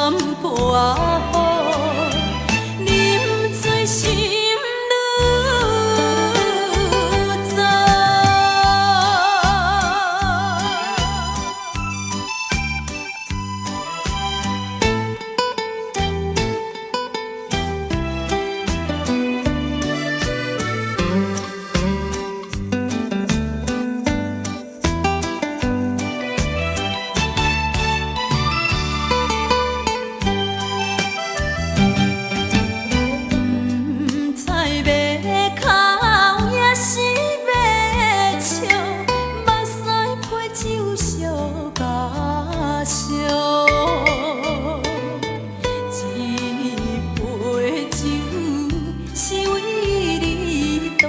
淡薄仔好，啉醉心愈重。毋知欲哭抑是欲笑，目屎批酒烧甲烧。这杯酒是为你倒，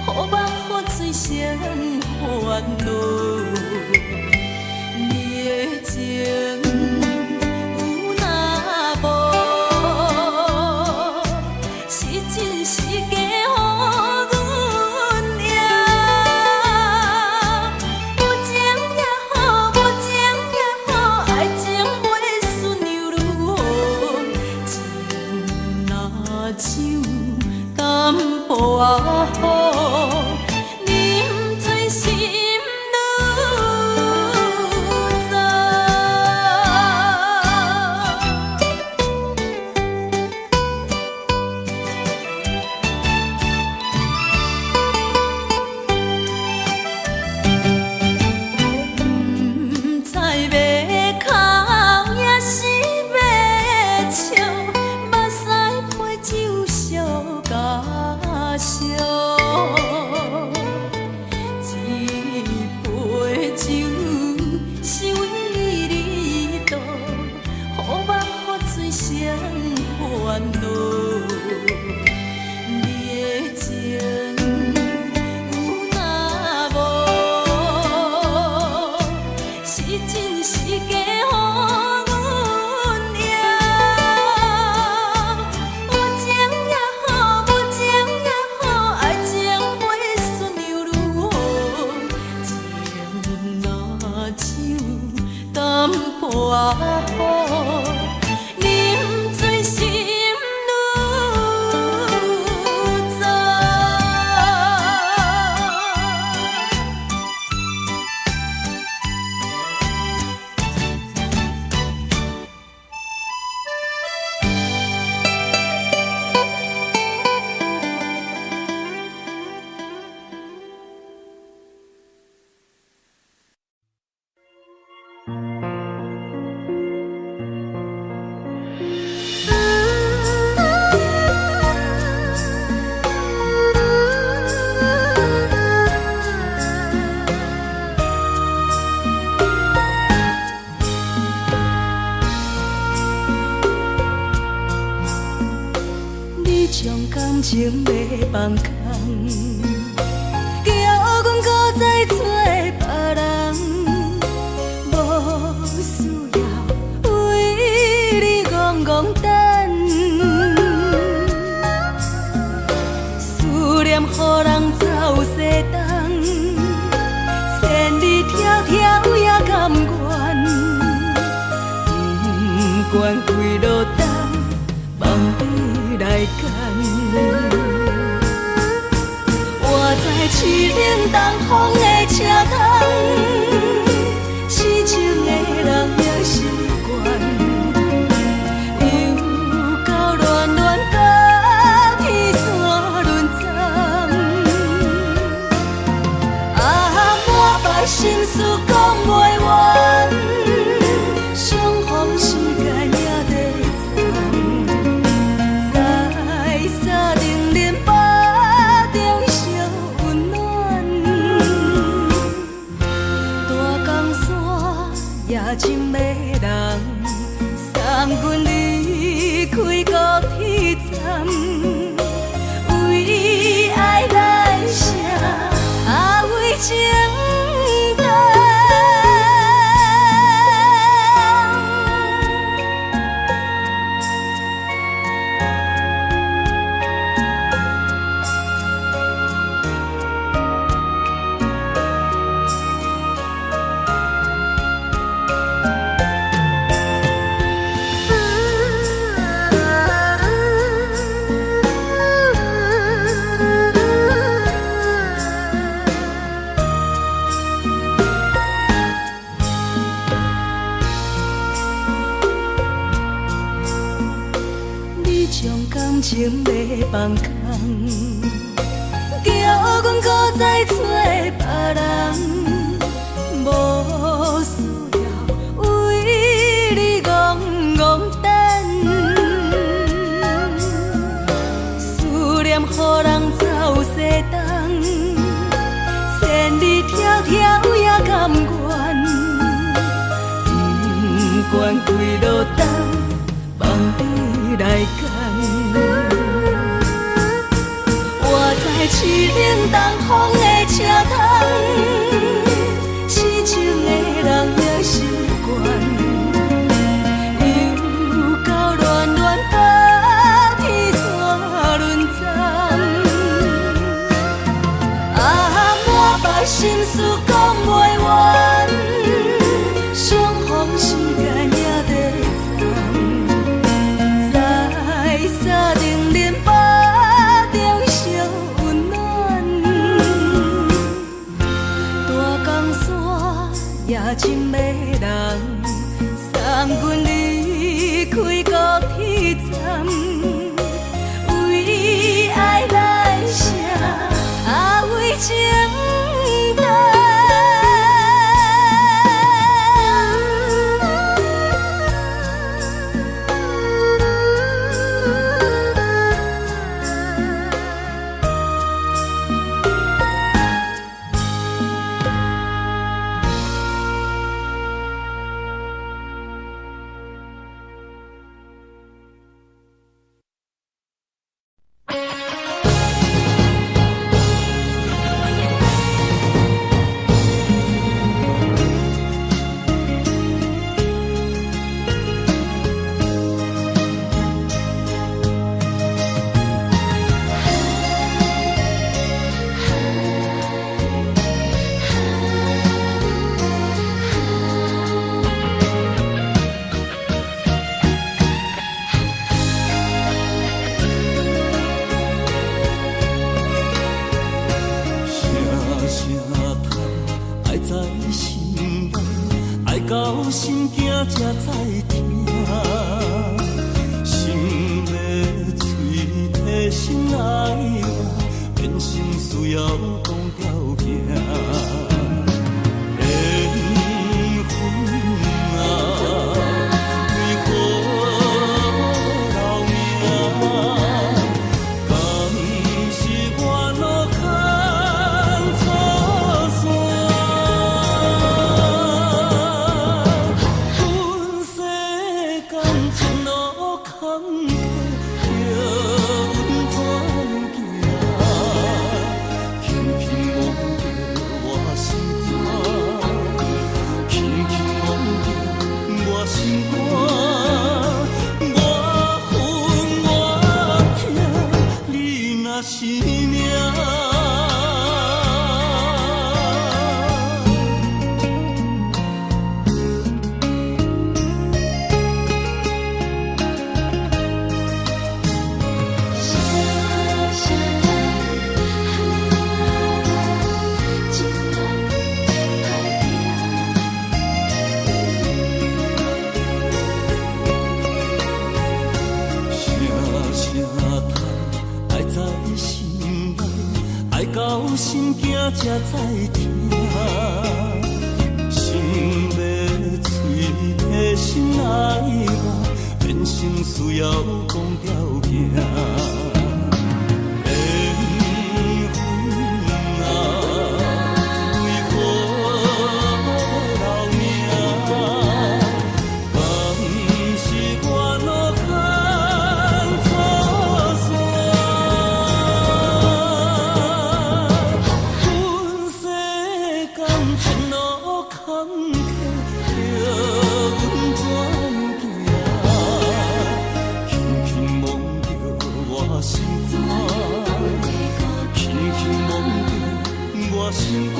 予梦予醉成烦恼。你的情有若无，是真是假，予阮赢。有情也好，無情也好，愛情袂輸又如何？情若像淡薄仔雨，啉醉心愈重。毋知欲哭抑是欲笑，目屎批酒烧甲烧。這杯酒是為你倒，予夢予醉成煩惱。你的情有若無，是真是假，予阮贏。有情也好，無情也好，愛情袂輸又如何？情若像淡薄仔雨，啉醉心愈重。你將感情欲放空，叫阮閣再找別人，無需要為你戇戇等，思念予人走西東，千里迢迢也甘願，不管幾落冬，望你來牽。我知凄冷東風的車窗，痴情的人也習慣，又到暖暖甲天山輪鬃。啊，满腹心事講袂完，相逢時間也短暫，在三重連腹中相溫暖。大江山也真迷人，送阮離開高鐵站，為愛來寫，啊為情等。心情欲放空，叫阮閣再揣別人，無需要為你戇戇等。思念予人走西東，千里迢迢也甘願，不管幾落冬，放你來揀。我知淒冷東風的車窗，癡情的人也習慣，又到暖暖冬天煞輪站。啊，滿腹心事講袂完，相逢時間也短暫，在三重恁腹中相溫暖。大江山也真迷人，送阮離開高鐵站，為愛來寫，啊為情等。聲聲嘆，愛在心內，愛到心驚才知疼。心欲喙提心愛我，變成需要講條件。緣分啊，為何留名？敢是我路牽錯線？阮世間情路坎坷，叫阮怎行？輕輕摸著我心肝，輕輕摸著我心肝，我恨我疼，你若是命。聲聲嘆，情人歹拼。聲聲嘆，愛在心內，愛到心驚才知疼。心欲喙提心愛我，變成需要講條件。緣分啊，為何留名？敢是我路牽錯線？阮世間情路坎坷，叫阮怎行？輕輕摸著我心肝，輕輕摸著我心肝，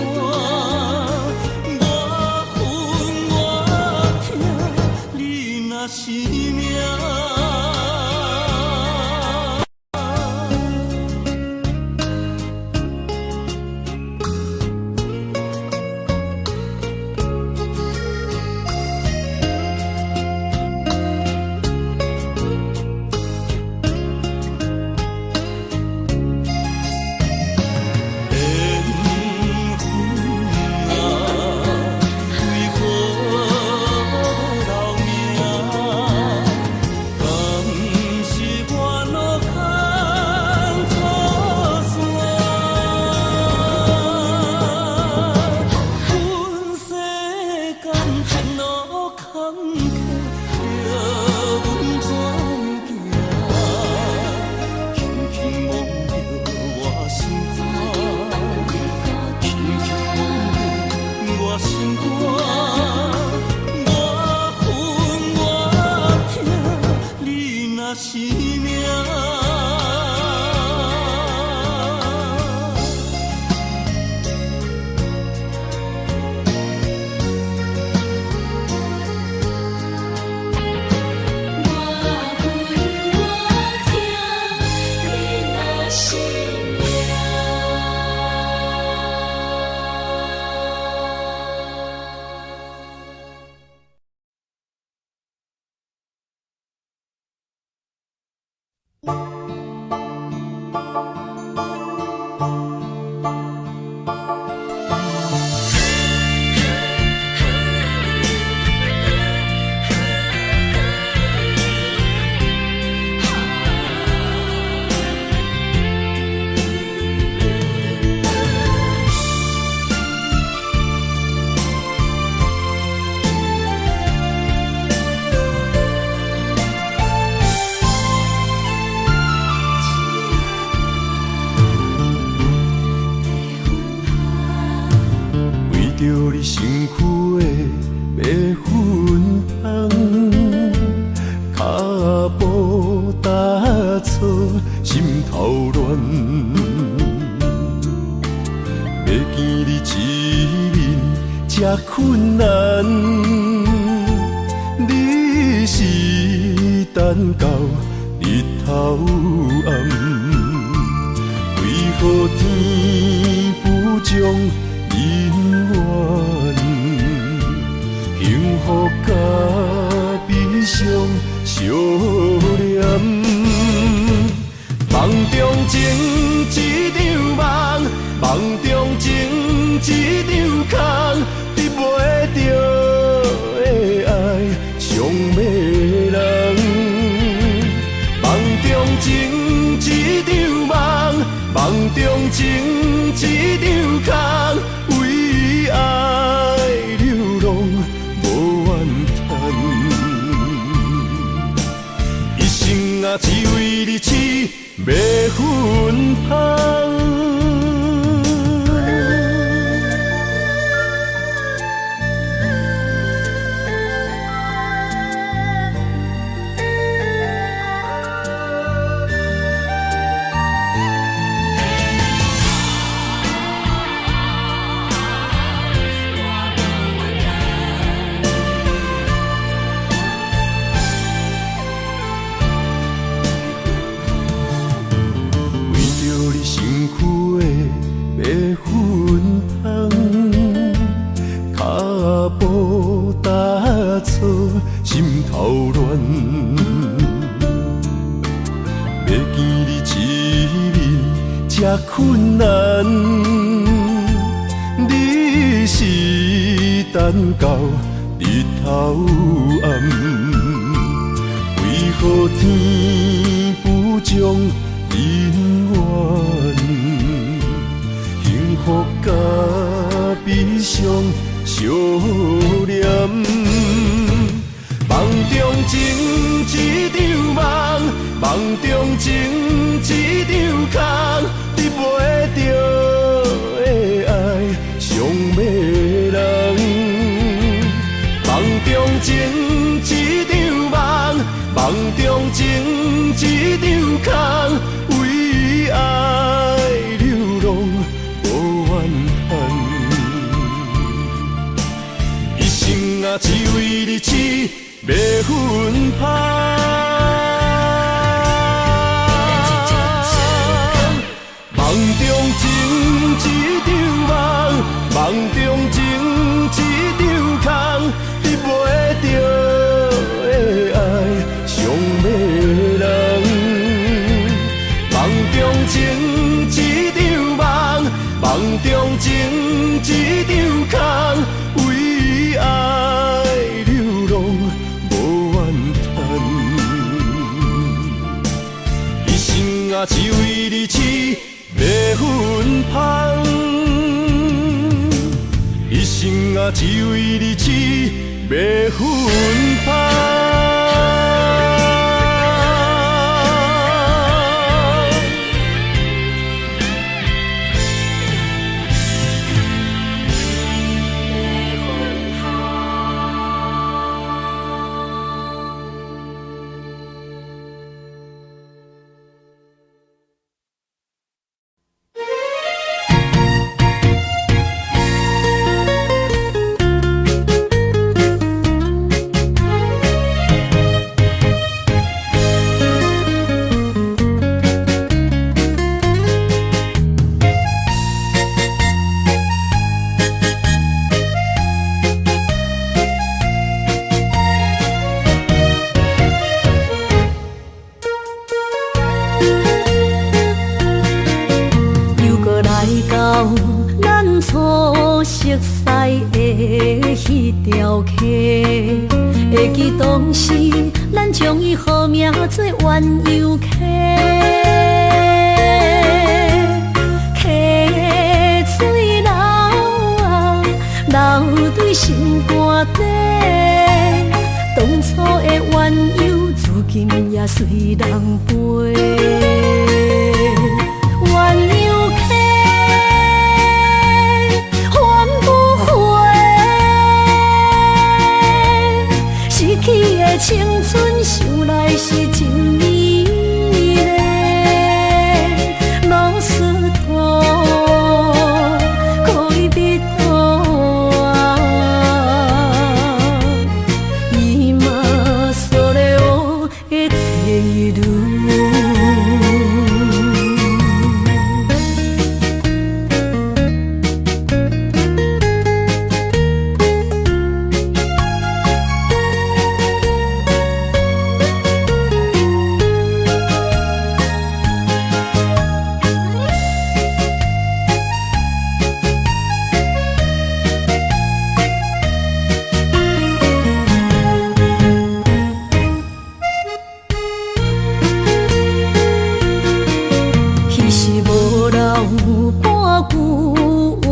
我恨我疼，你若是命。若是命。我恨我疼，你若是命。為著你身軀的白粉香，跤步踏錯，心頭亂。欲見你一面這困難，你是等到日頭暗，為何天不將姻緣，幸福佮悲傷相連。夢中情一場夢，夢中情一場空，得袂著的愛傷迷人。夢中情一場夢，夢中情一場空，為愛流浪無怨嘆。一生啊，只為你痴迷芬芳。為著你身軀的白粉香，跤步踏錯，心頭亂。欲見你一面這困難，你是等到日頭暗，為何天不將姻緣，幸福佮悲傷相連。夢中情一場夢，夢中情一場空，得袂著的愛傷迷人。夢中情一場夢，夢中情一場空，為愛流浪無怨嘆。一生啊，只為你痴迷芬芳。夢中情一場夢，夢中情一場空，得袂著的愛傷迷人。夢中情一場夢，夢中情一場空，為愛流浪無怨嘆。一生啊，只為你痴迷芬芳。一生啊，只為你痴迷芬芳。白往事，咱將伊號名做鴛鴦溪。溪水流啊，流對心肝底。當初的鴛鴦，如今也隨人飛。鴛鴦溪，還不回。失去的青春，想來是真美麗。ロスト戀人啊，今それを得ている。彼時無人有半句話，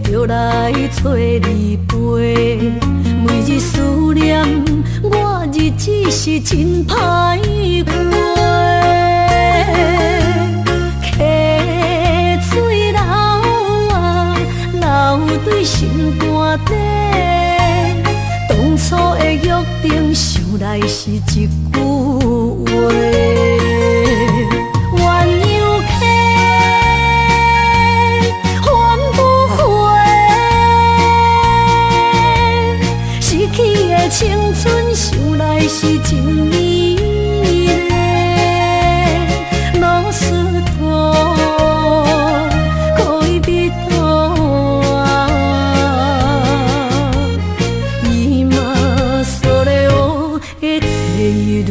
就來揣你陪。每日思念，我日子是真歹過。溪水流啊，流對心肝底。當初的約定，想來是一句話。鴛鴦溪，還不回。失去的青春，想來是真美麗。ロスト戀人啊，今それを得ている。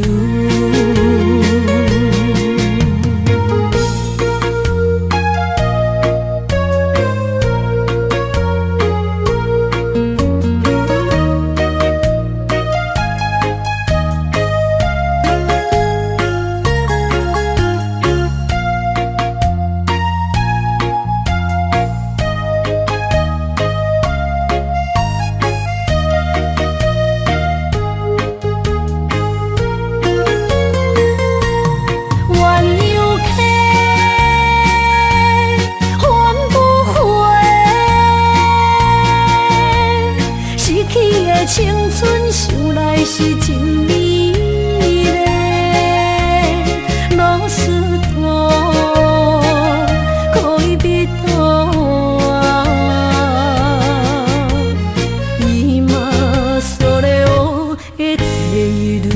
鴛鴦溪，還不回。失去的青春，想來是真美麗。ロスト戀人啊，今それを得ている。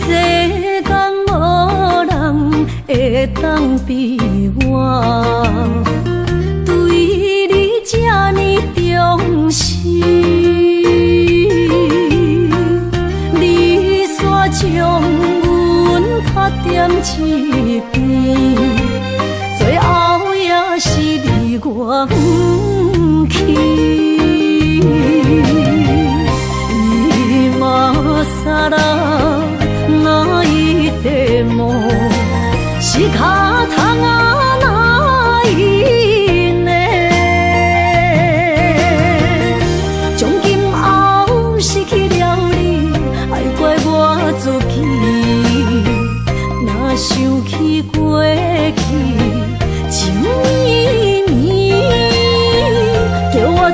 世間無人會當比我，對你這呢重視。你煞將阮拍踮一邊，最後也是離我遠去。今更泣いても仕方がない。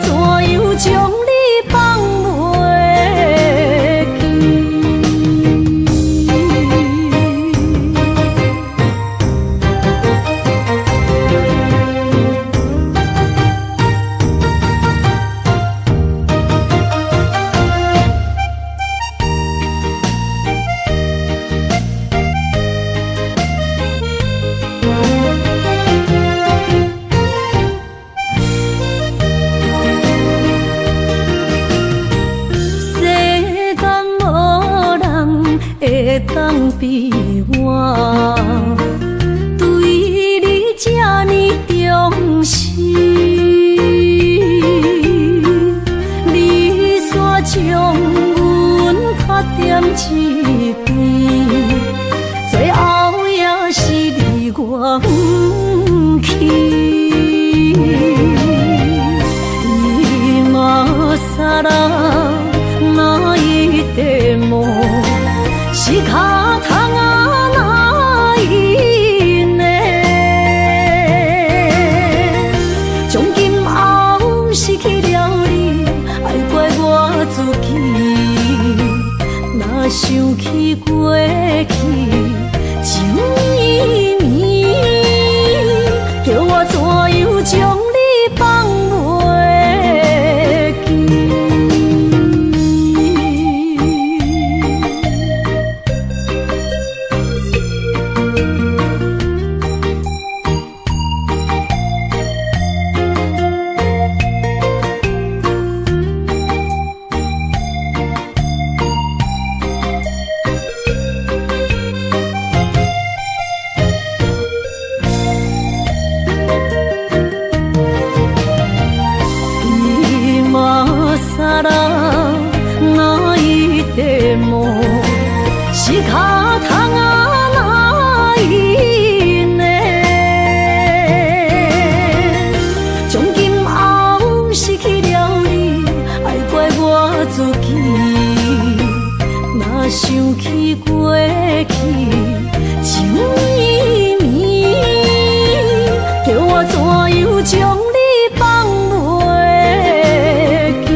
怎樣將你放袂記？世間無人會當比我，對你這呢重視。你煞將阮拍踮一邊，最後也是離我遠去。今更泣いても仕方がないね。從今後失去了你，愛怪我自己。若想起過去情綿綿，叫我怎樣將你放袂記？今更泣いても仕方がないね。從今後失去了你，愛怪我自己。若想起過去情綿綿，叫我怎樣將你放袂記？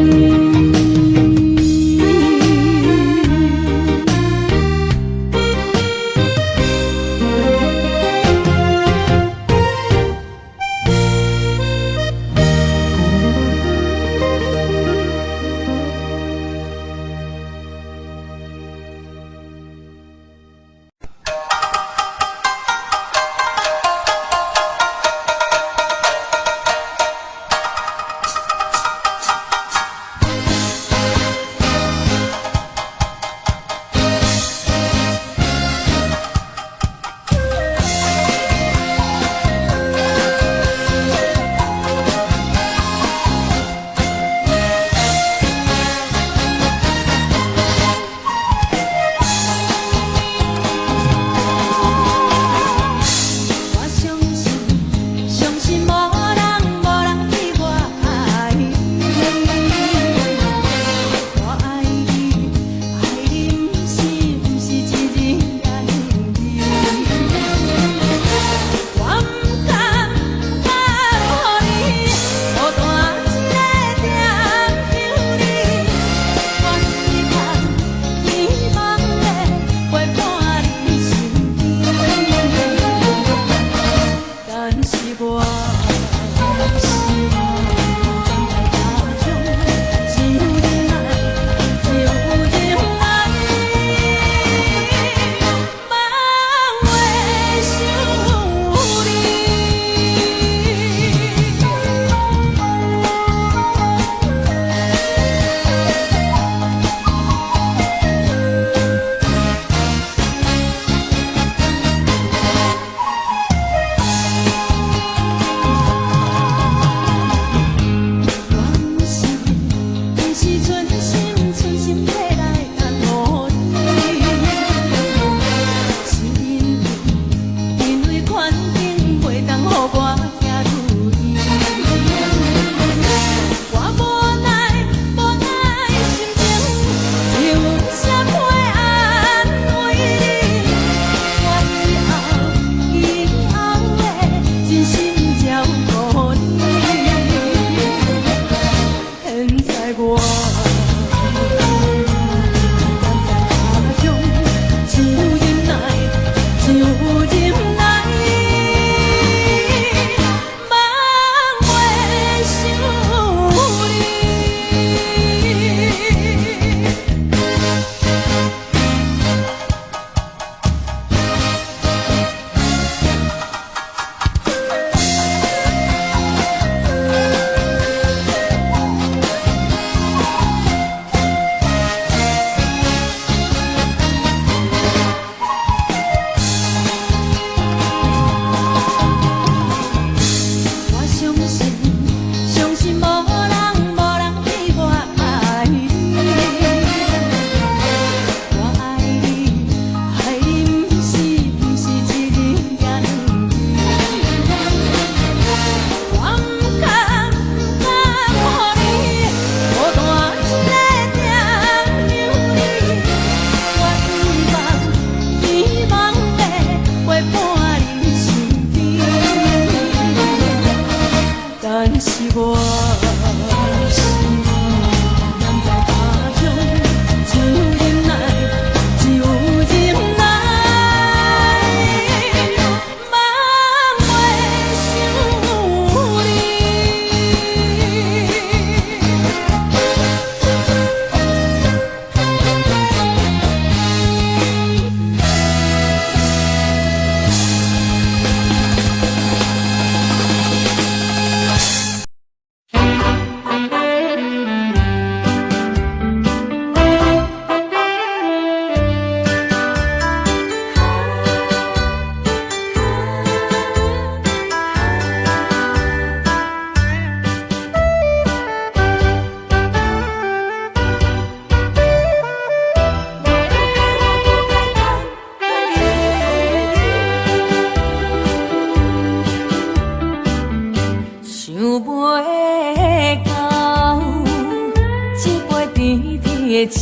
的酒，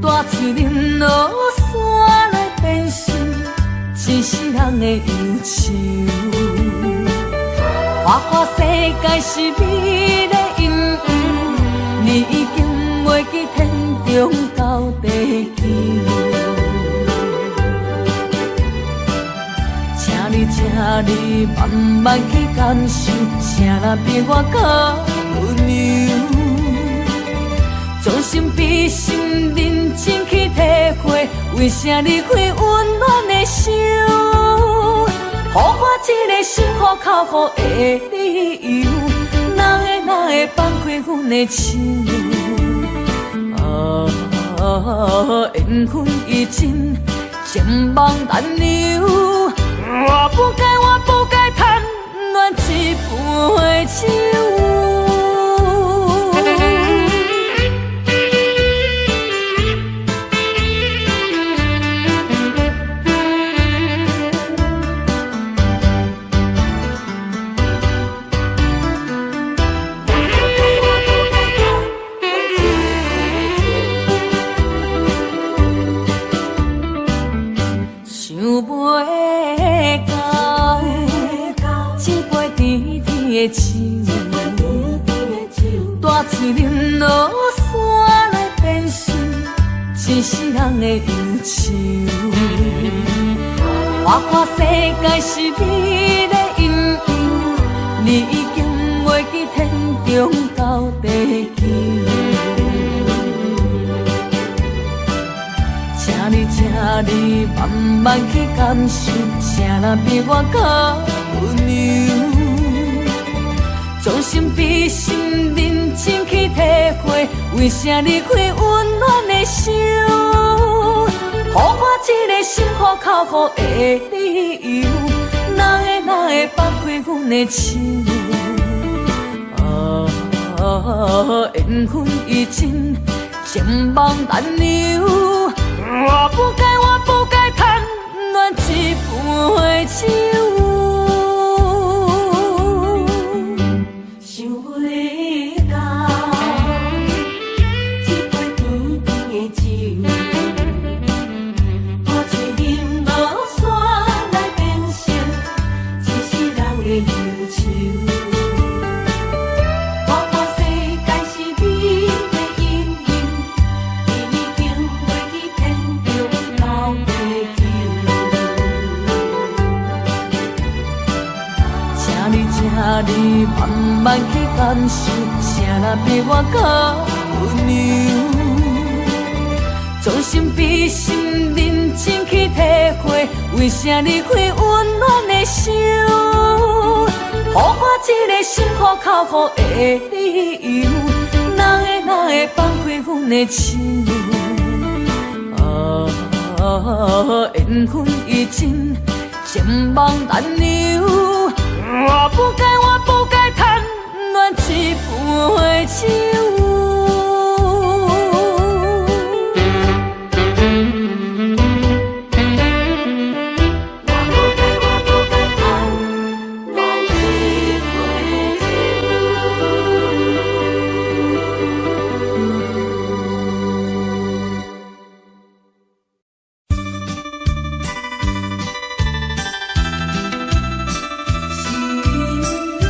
大喙啉落山來變成一世人的憂愁。花花世界是美麗陰影，你已經袂記天長到地久。請你，請你慢慢去感受，啥人比我較溫柔？將心比心，認真去體會，為啥離開溫暖的手？予我這個心苦口苦的理由，哪會哪會放開阮的手？啊，緣分已盡，情網難留。我不該，我不該貪戀這杯酒。想袂到，這杯甜甜的酒，大喙啉落山來變成一世人的憂愁。花花世界是美麗陰影，你已經袂記天長到地久。請你，請你慢慢去感受，啥人比我較溫柔？將心比心，認真去體會，為啥離開溫暖的手？予我這個心苦口苦的理由，哪會哪會放開阮的手？啊，緣分已盡，情網難留。我不該，我不該貪戀這杯酒。想袂到，這杯甜甜的酒，大喙啉落山來變成一世人的憂愁。花花世界是美麗陰影，你已經袂記天長到地久。請你，請你慢慢去感受，啥人比我較溫柔？將心比心，認真去體會，為啥離開溫暖的手？予我這個心苦口苦的理由，哪會哪會放開阮的手？啊，緣分已盡，情網難留。我不該，我不該貪戀這杯酒。我不該，我不該貪戀這杯酒。心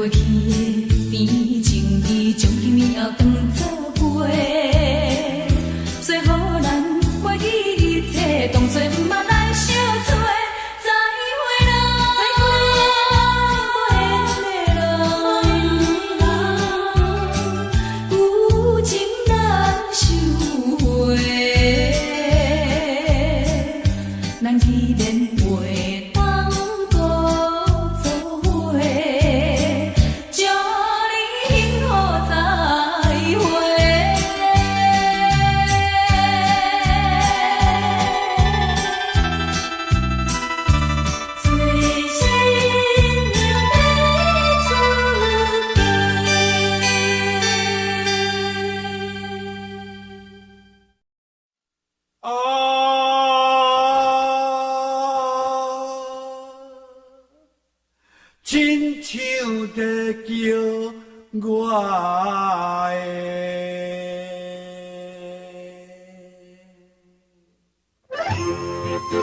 袂去的甜情意，將今以後當作陪，做予咱袂記一切，當作毋捌來相找。再會啦，無緣的人，舊情難收回。咱既然袂當閣做伙，祝你幸福再會。做新娘欲出嫁。啊，親像在叫我的。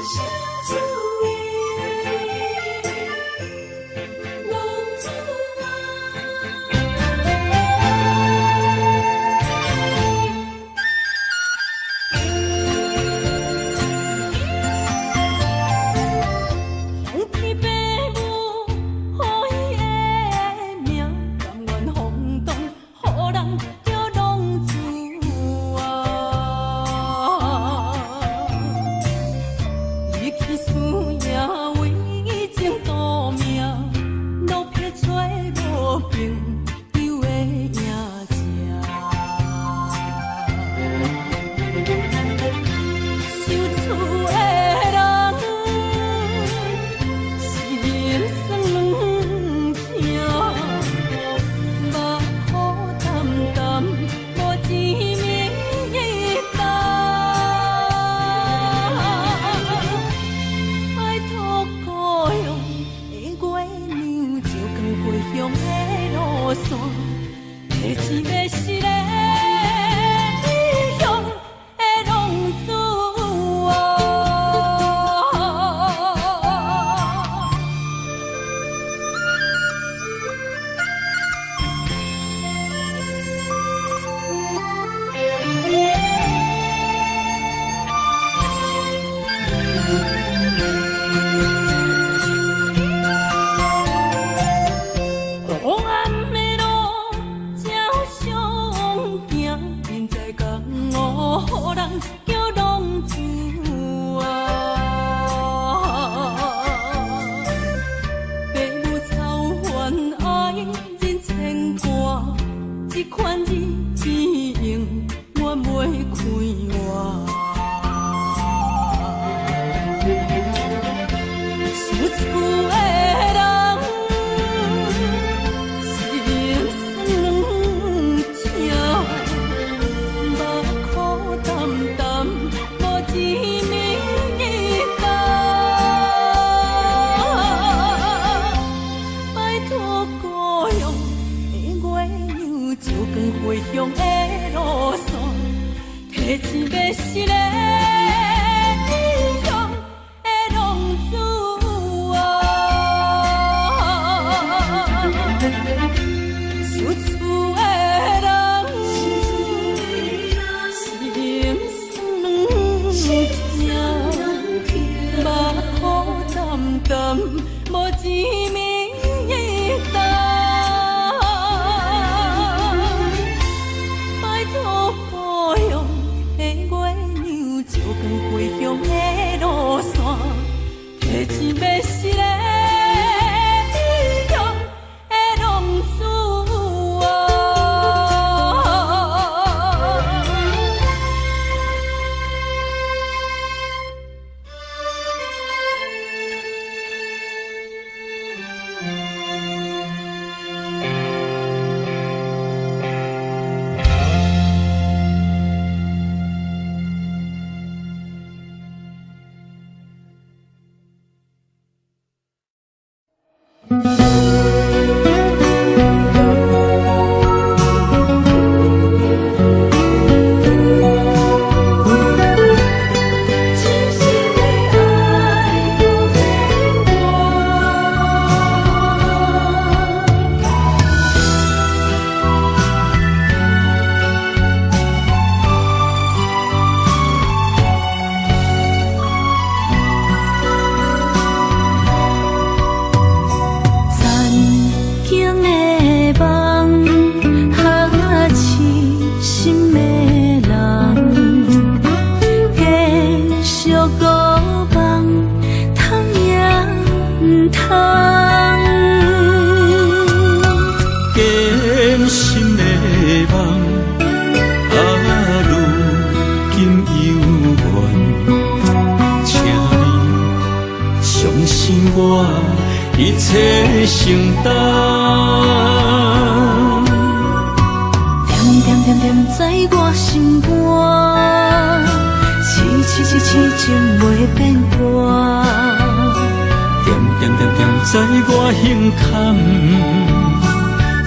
相思的浪子啊。风起爸母予伊的名，甘愿风动，予人叫浪子啊。离去思夜为情赌命，落魄找无朋友的影子。想厝的人心酸疼，目苦澹澹，無一暝冬。拜託故鄉的月娘，照光回鄉的路線，提錢欲死的異鄉的浪子啊！黑暗的路才相行，人在江湖，予人叫浪子啊。爸母操煩愛人牽掛，這款日子永遠袂快活。想厝的人心酸疼，目苦澹澹，無一暝冬。拜託故鄉的月娘，照光回鄉的路線，提錢欲死的異鄉的浪子啊！想厝的人心酸疼，目苦澹澹，無一暝冬。拜託故鄉的月娘，照光回鄉的路線，提錢欲死的異鄉的浪子啊！切承擔。恬恬恬恬在我心肝，痴痴痴痴情袂變卦。恬恬恬恬在我胸坎，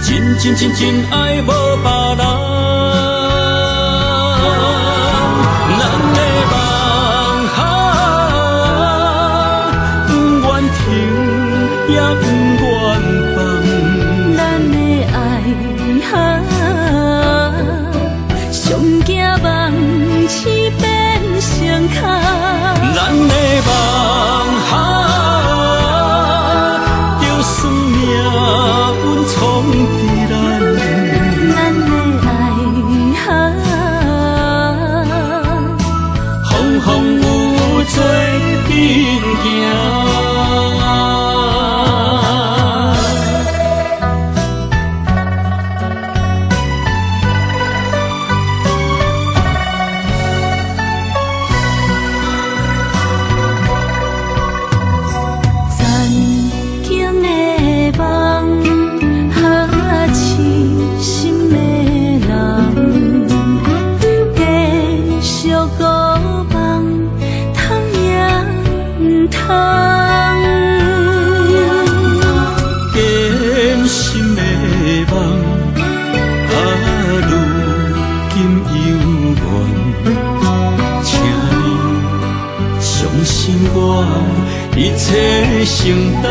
真真真真愛無別人。咱的夢啊，不願停也不願放。咱的愛啊，上驚夢醒變成空。咱的夢啊，就算命運創佇咱。咱的愛啊，風風雨雨做陣行。残景的夢，哈痴心的人，繼續孤夢，通也毋通。堅心的夢，啊，如今猶原，請你相信我，一切承擔。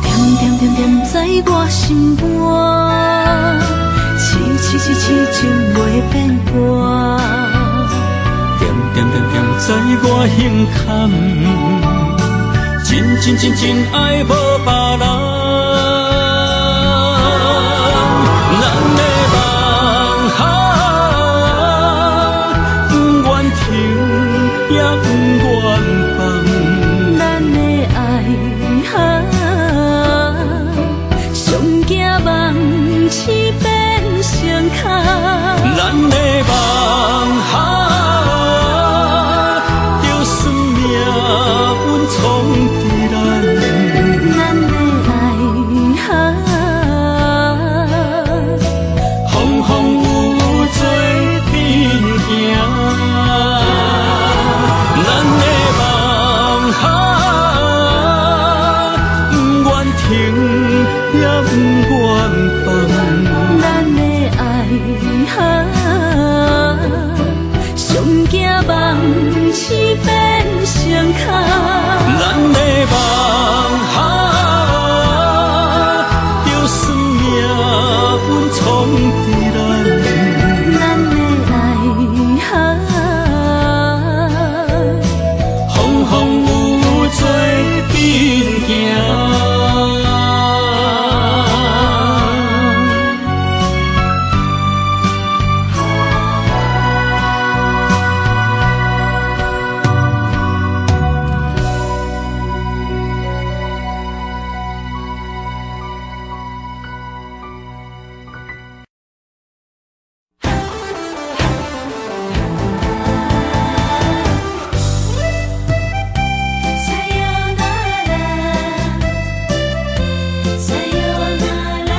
恬恬恬恬在我心肝，痴痴痴痴情袂變卦。恬恬恬恬在我胸坎，真真真真愛無別人。咱的夢啊，不願停也不願放。咱的愛啊，上驚夢醒變成空。咱的夢啊，就算命運創佇咱。咱的愛啊，風風雨雨做陣行。咱的夢啊，不願停也不願放。咱的愛啊，上驚夢醒變成空。咱的夢啊，就算命運創佇咱。咱的愛啊，風風雨雨做陣行。さよなら。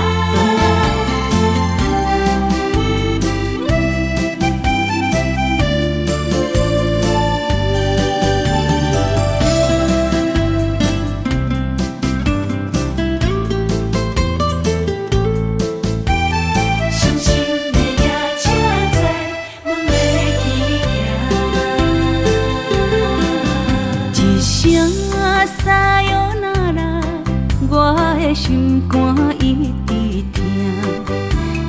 伤心的夜车载阮欲去行。一声さよなら，我的心肝一直疼。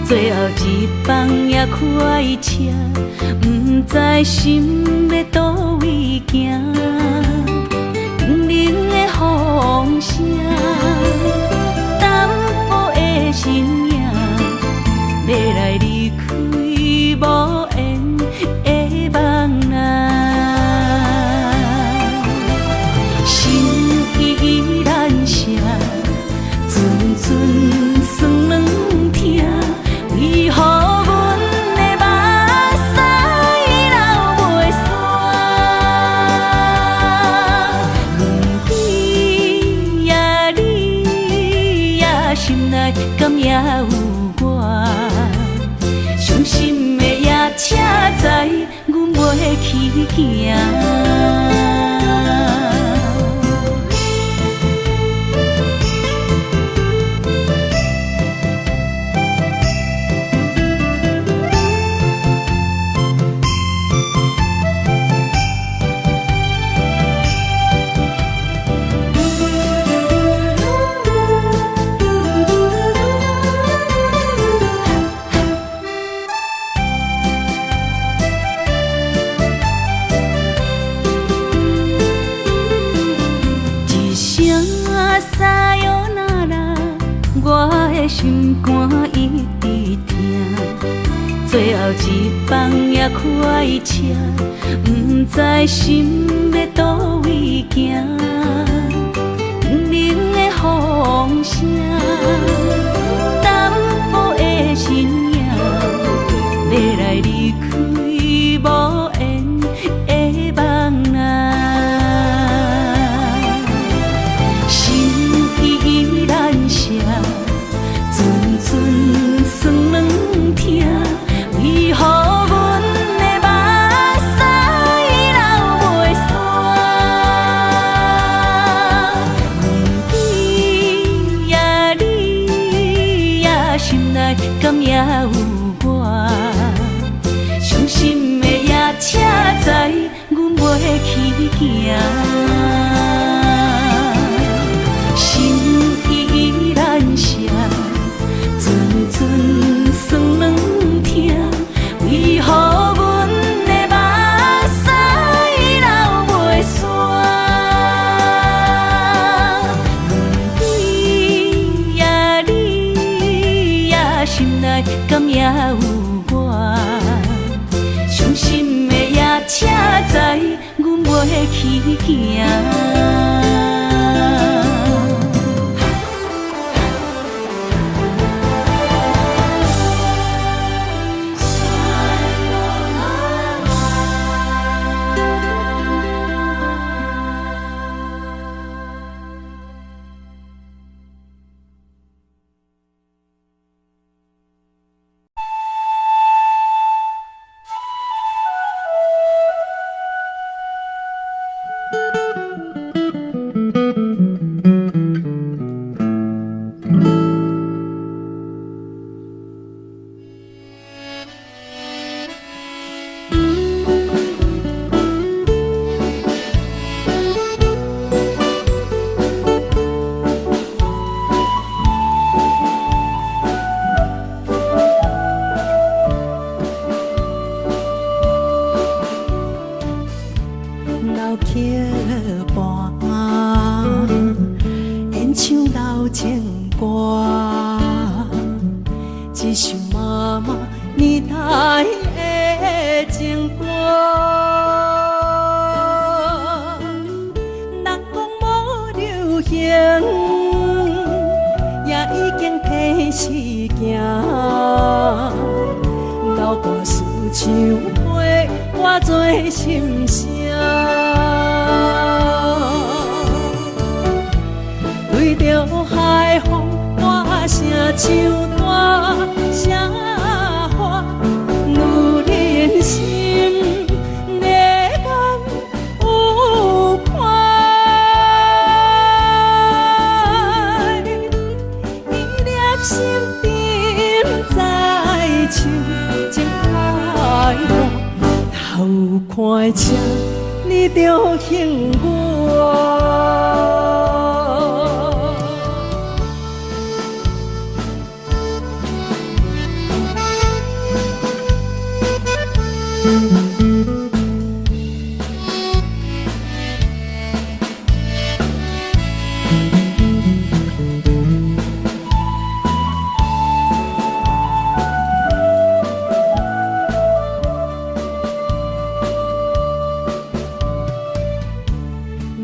最後一班也開車，毋知心欲佗位行。冷冷的風聲，淡薄的身影，欲來離開無緣的夢啊。心意難捨，陣陣酸軟疼，為何阮的目屎流袂煞？有我？傷心的夜車知阮袂去行。一聲さよなら，我的心肝一直疼。最後一班也開車，毋知心欲佗位行。冷冷的風聲，淡薄的身影，欲來離開無緣的夢啊。心意難捨，陣陣酸軟疼，為何阮的目屎流袂煞？问你呀你呀，心內敢猶有我？傷心的夜車知阮袂去行。心意難捨，陣陣酸軟疼，為何阮的目屎流袂煞？問你呀你呀，心內敢猶有我？傷心的夜車知阮袂去行。老曲伴，演唱老情歌，一首媽媽年代的情歌。人講無流行，也已經提時行。老歌词唱陪我做心聲。對著海風大聲唱大聲喊，女人心的眼有看。一粒心沉在手，情海浪，头看车，你就幸我。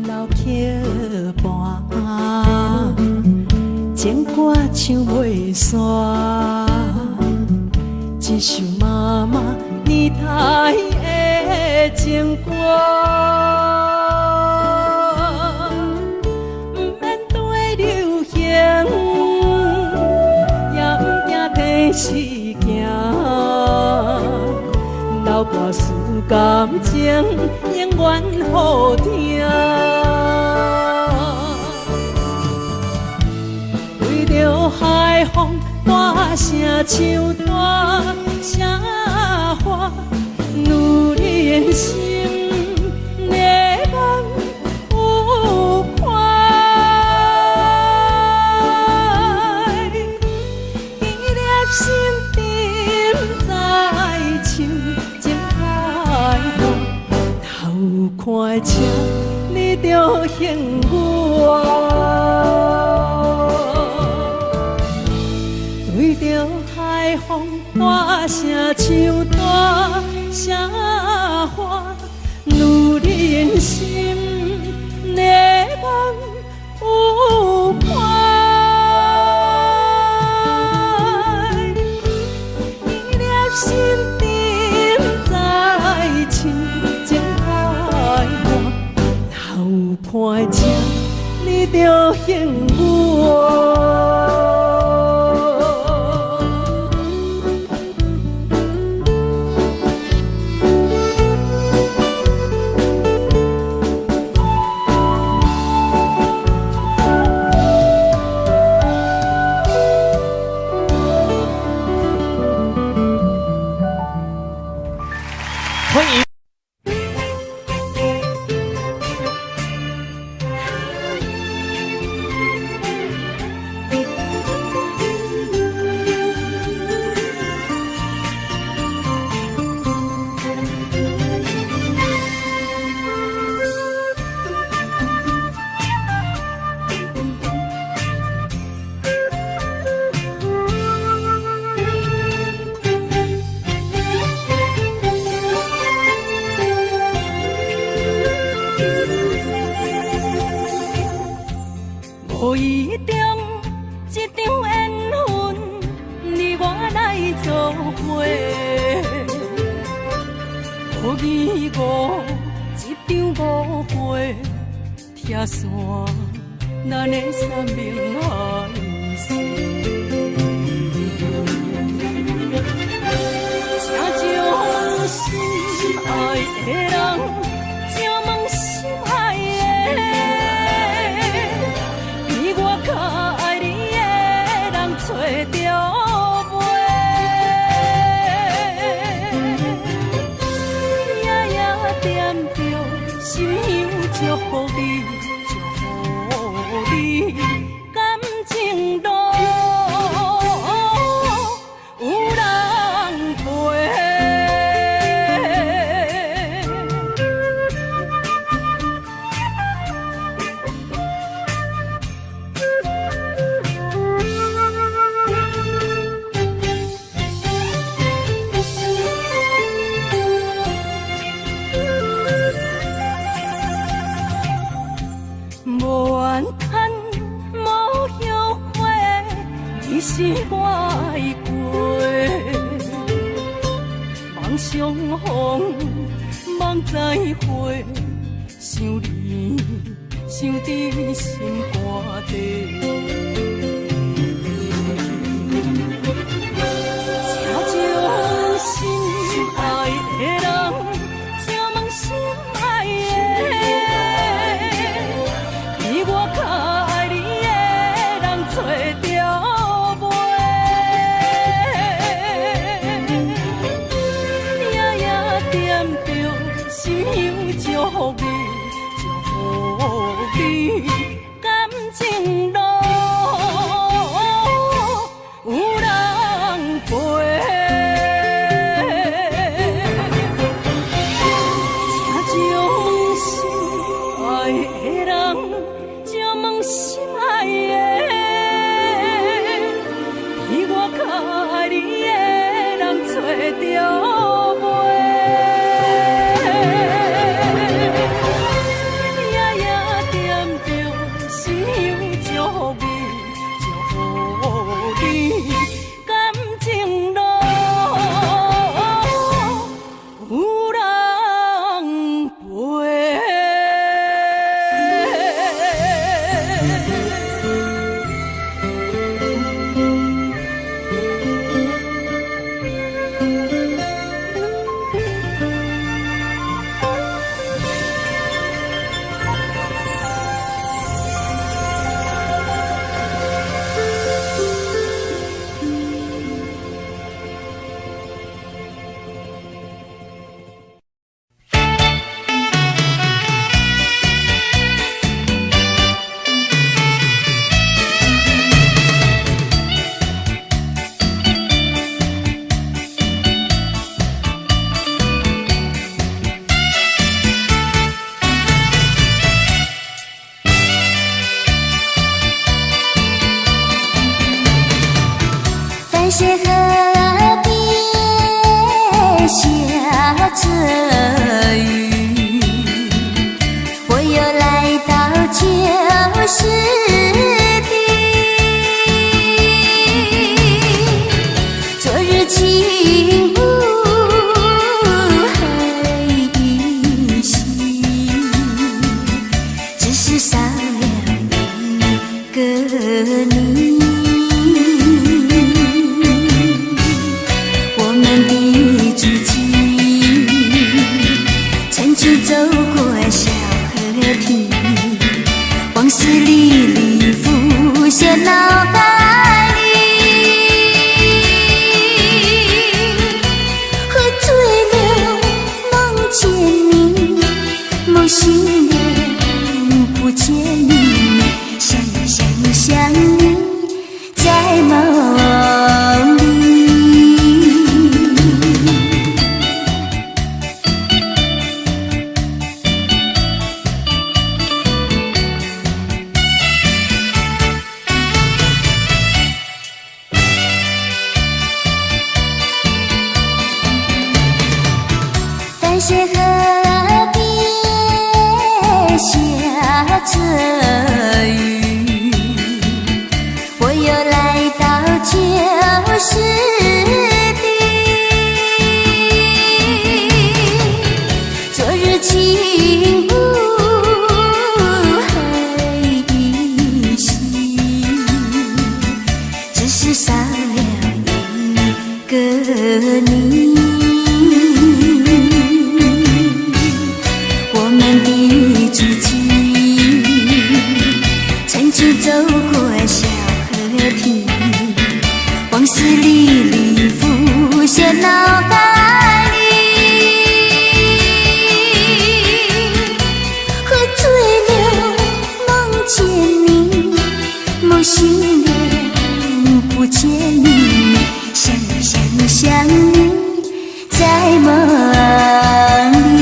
老曲伴，情歌唱袂煞，一首媽媽年代的情歌，毋免對流行，也毋是行，流跋输感情永远予疼。对著海风大声唱大声喊，女人心的梦有看。一粒心沉在深情海岸，头看的车，你著幸我。对著海风大声唱大声喊，女人心的梦有看。一粒心沉在深情海岸，头看的车，你著幸我。歡迎。無意中一場緣分，你我來做伙。無疑誤一場誤會，拆散咱的山盟海誓。請將心愛的人，請問心愛的，比我較愛你的人揣著袂？夜夜惦著心香祝福你，祝福你感情路有人陪。無怨嘆，無後悔，你是我愛過。望相逢，望再會，想你，想佇心肝底。請將心愛的人，請問心愛的，比我較愛你的人揣著袂？夜夜惦著心香祝福你，祝福你感情路有人陪。請將心愛的人，請問心愛的，比我較愛你的人揣著袂？夜夜惦著心香祝福你，祝福你感情路有人陪。淡水河边下着雨，我又來到舊時地。昨日情霧還依稀，只是少了一個你。我們的足跡曾經走過小河堤，往事歷歷浮現腦海裡。喝醉了夢見你，夢醒了不見你，想你想你想你在夢裡。淡水河邊下着雨，我又來到舊時地。昨日情霧還依稀，只是少了一個你。我們的足跡曾經走過小河堤，往事歷歷浮現腦海裡。喝醉了夢見你，夢醒了不見你，想你想你想你在夢裡。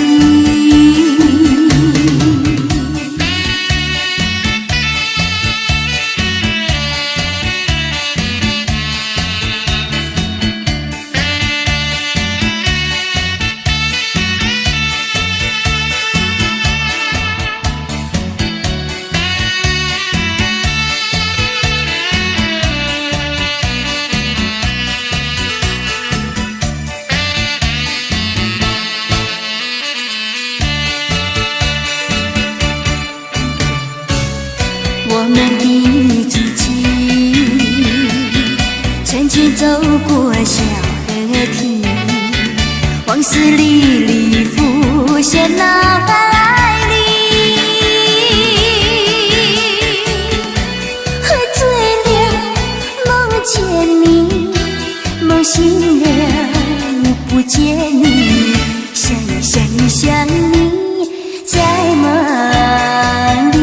我們的足跡曾經走過小河堤，往事歷歷浮現腦海裡。喝醉了夢見你，夢醒了不見你，想你想你想你在夢裡。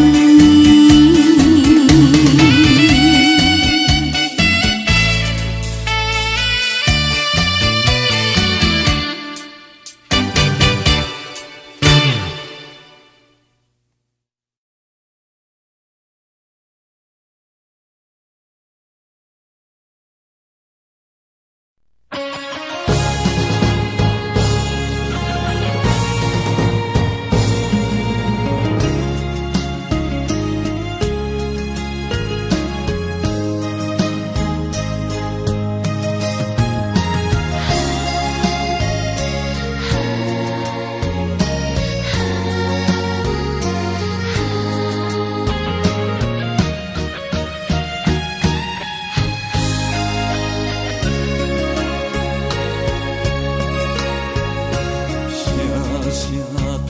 聲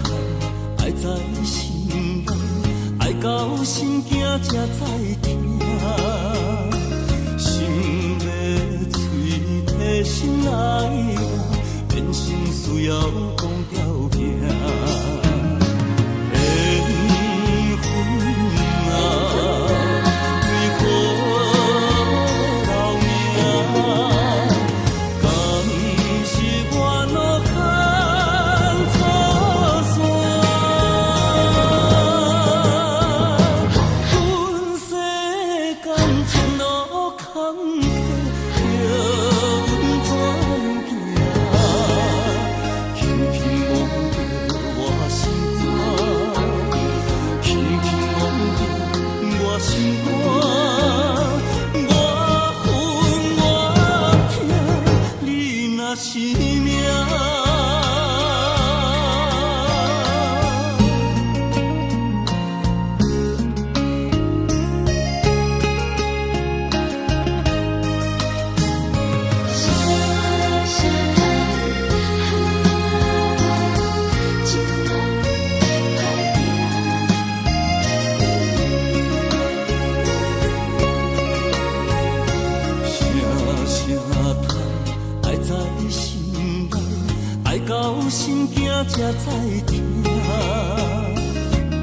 嘆，愛在心內，愛到心驚才知疼。心欲喙提心來活，變成需要講條件。緣分啊，為何留名？敢是我路坎錯線？阮世感情路坎坷，心肝。我恨我疼，你若是命。声声叹，爱在心内，爱到心惊才知疼。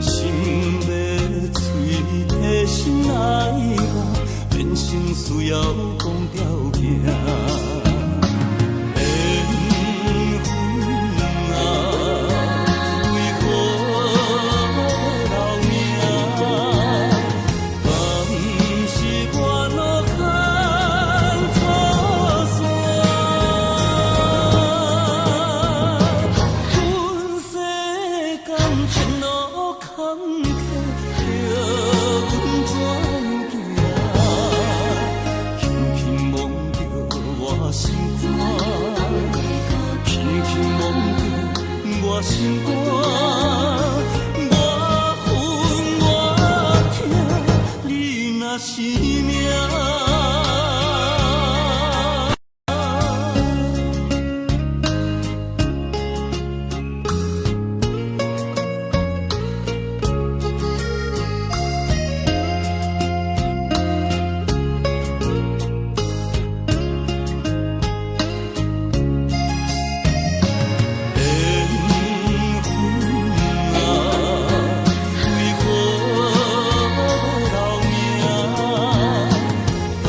心欲喙提心爱我，人生需要讲条件。缘分啊，为何要留名？敢是我路牵错线？阮世间情路坎坷，叫阮怎样行？轻轻摸著我心肝，轻轻摸著我心肝。我恨我疼，你若是命。缘分啊，为何留名？敢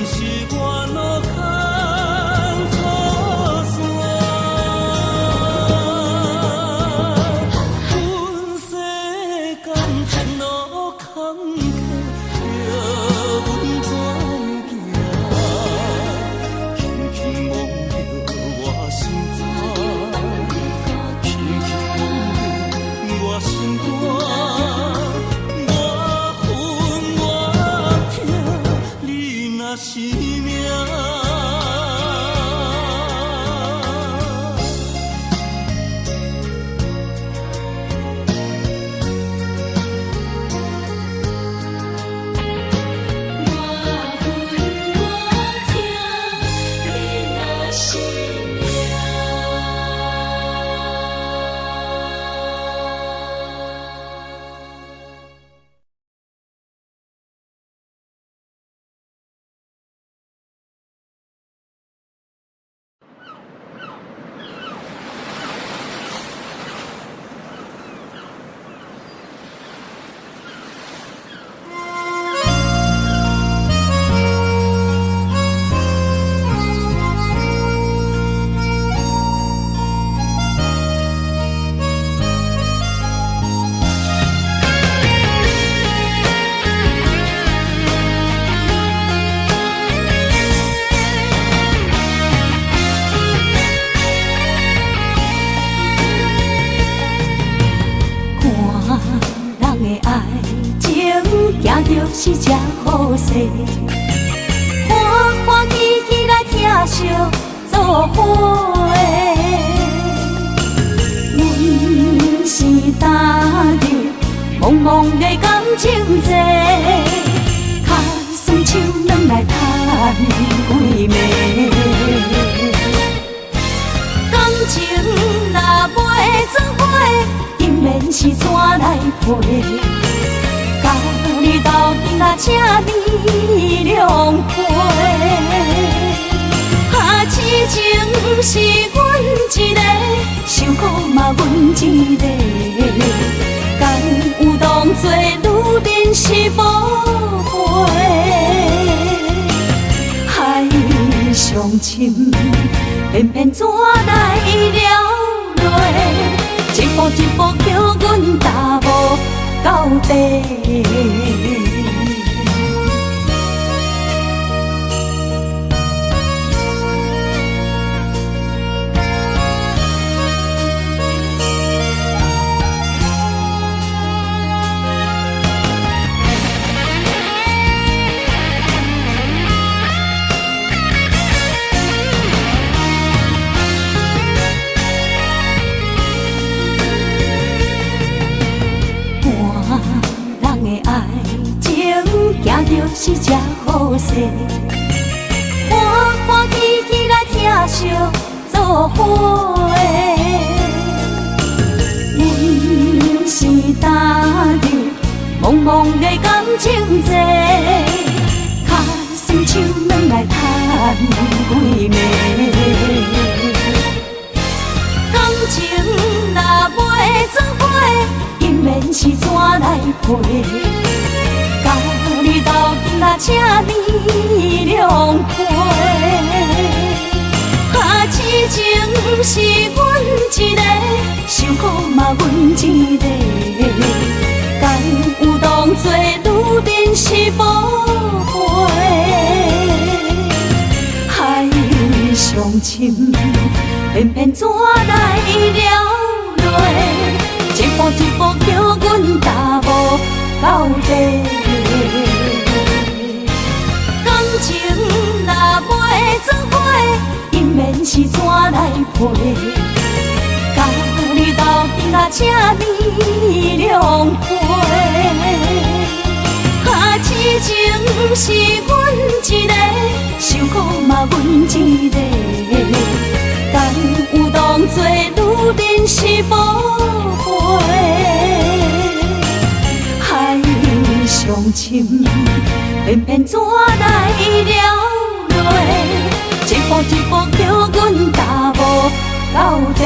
是我路牵错线？阮世间情路坎坷，叫阮怎样行？轻轻摸著我心肝，轻轻摸著我心肝。我恨我疼，你若是命。我恨我疼，你若是命。看人的爱情，行著是这好势，欢欢喜喜来疼惜做伙。阮是踏入茫茫的感情债，跤酸手软来趁几暝。感情若袂做伙，姻缘是怎来配？共你斗阵啊，请你谅解。啊，痴情是阮一个，受苦嘛阮一个。敢有当作女人是宝贝？海上深，偏偏怎来了落？一步一步叫阮踏无到底。是才好勢，歡歡喜喜來疼惜做伙。阮是踏入茫茫的感情債，跤酸手軟來趁幾暝。感情若袂做伙，姻緣是怎來配？共你鬥陣啊，這呢兩回。啊，痴情是阮一个，受苦嘛阮一个。敢有當作女人是寶貝？海上深，偏偏怎來了淚？一步一步叫阮踏無到底。感情若袂做伙，姻緣是怎來配？共你鬥陣啊，這呢兩回。啊，痴情是阮一个，受苦嘛阮一個。敢有當作女人是寶貝？海上深，偏偏怎來了淚？一步一步叫阮踏無到底。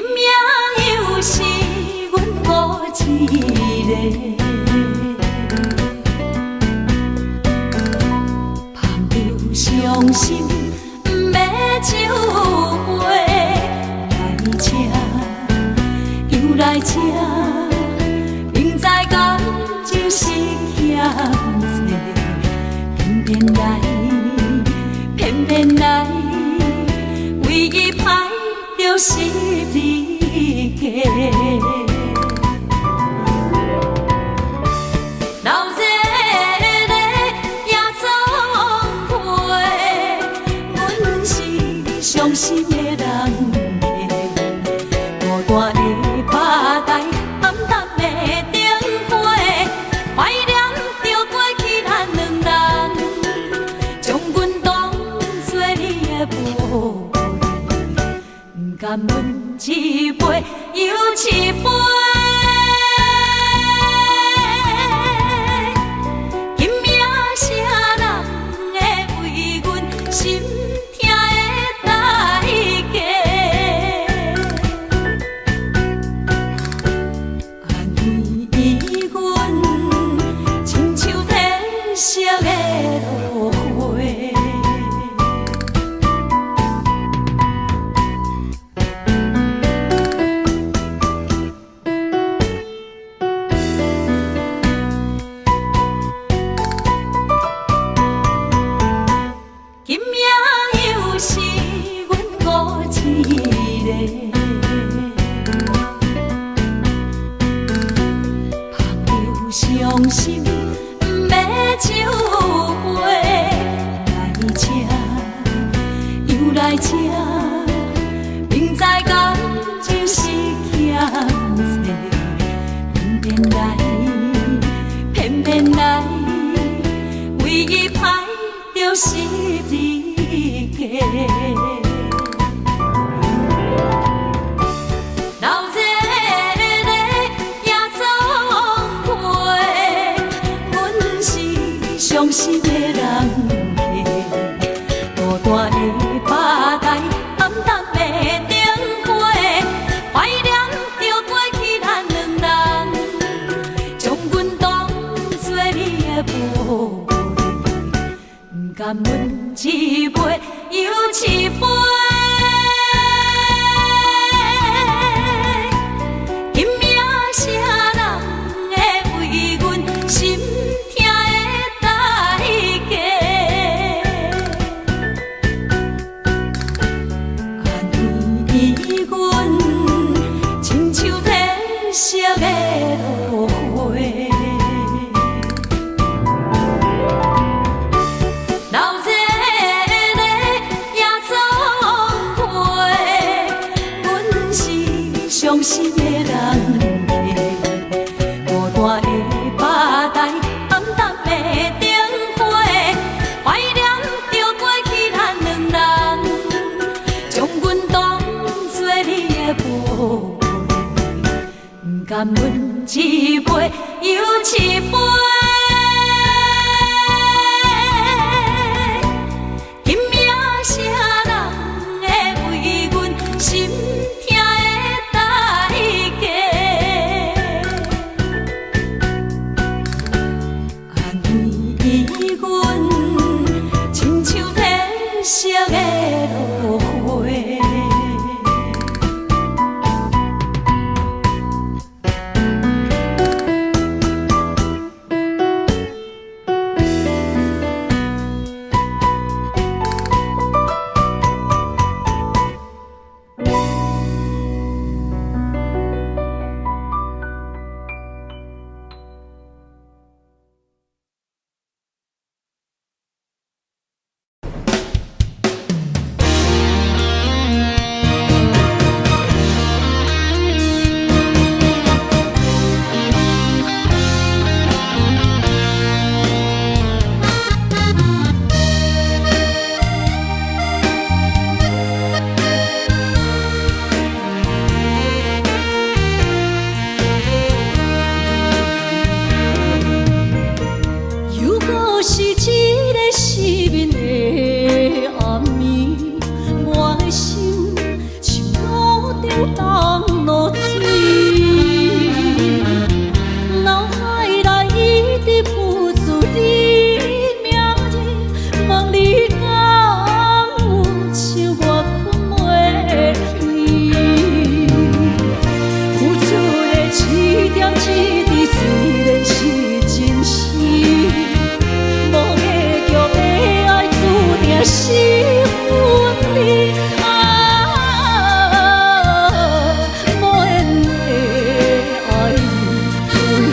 今夜又是阮孤一个。捧著傷心，毋欲酒杯，來這，又來這，明知感情是欠債，偏偏來，偏偏來，為伊歹著十字架。流熱的也總會，阮是傷心的人客，孤單的吧台，暗淡的燈火，懷念著過去咱兩人，將阮當作你的寶貝，毋甘阮一杯又一杯。今夜啥人會為阮心疼的代價？安慰阮，親像褪色的落花。今夜又是阮孤一个，捧著傷心，毋欲酒杯，來這，又來這，明知感情是欠債，偏偏來，偏偏來，為伊歹著十字架。流熱的也總會，阮是傷心的人客，孤單的吧台，暗淡的燈火，懷念著過去咱兩人，將阮當作你的寶貝，毋甘阮一杯又一杯。今夜啥人會為阮心疼的代價？安慰阮，親像褪色的落花。流熱的也總會，阮是傷心的人客，孤單的吧台，暗淡的燈火，懷念著過去咱兩人，將阮當作你的寶貝，毋甘阮一杯又一杯。今夜啥人會為阮心疼的代價？安慰阮，親像褪色的落花。露水，腦海內一直浮出你名字，問你敢有像我睏袂去？付出的一點一滴雖然是真實，無結局的愛注定是分離。啊，無緣的愛你，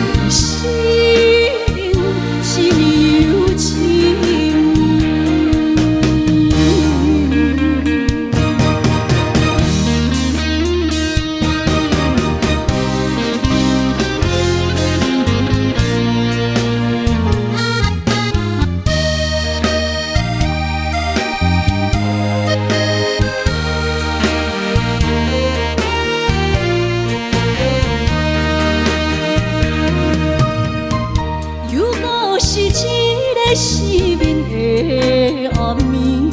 為生命這呢有情。又閣是一个失眠的暗暝，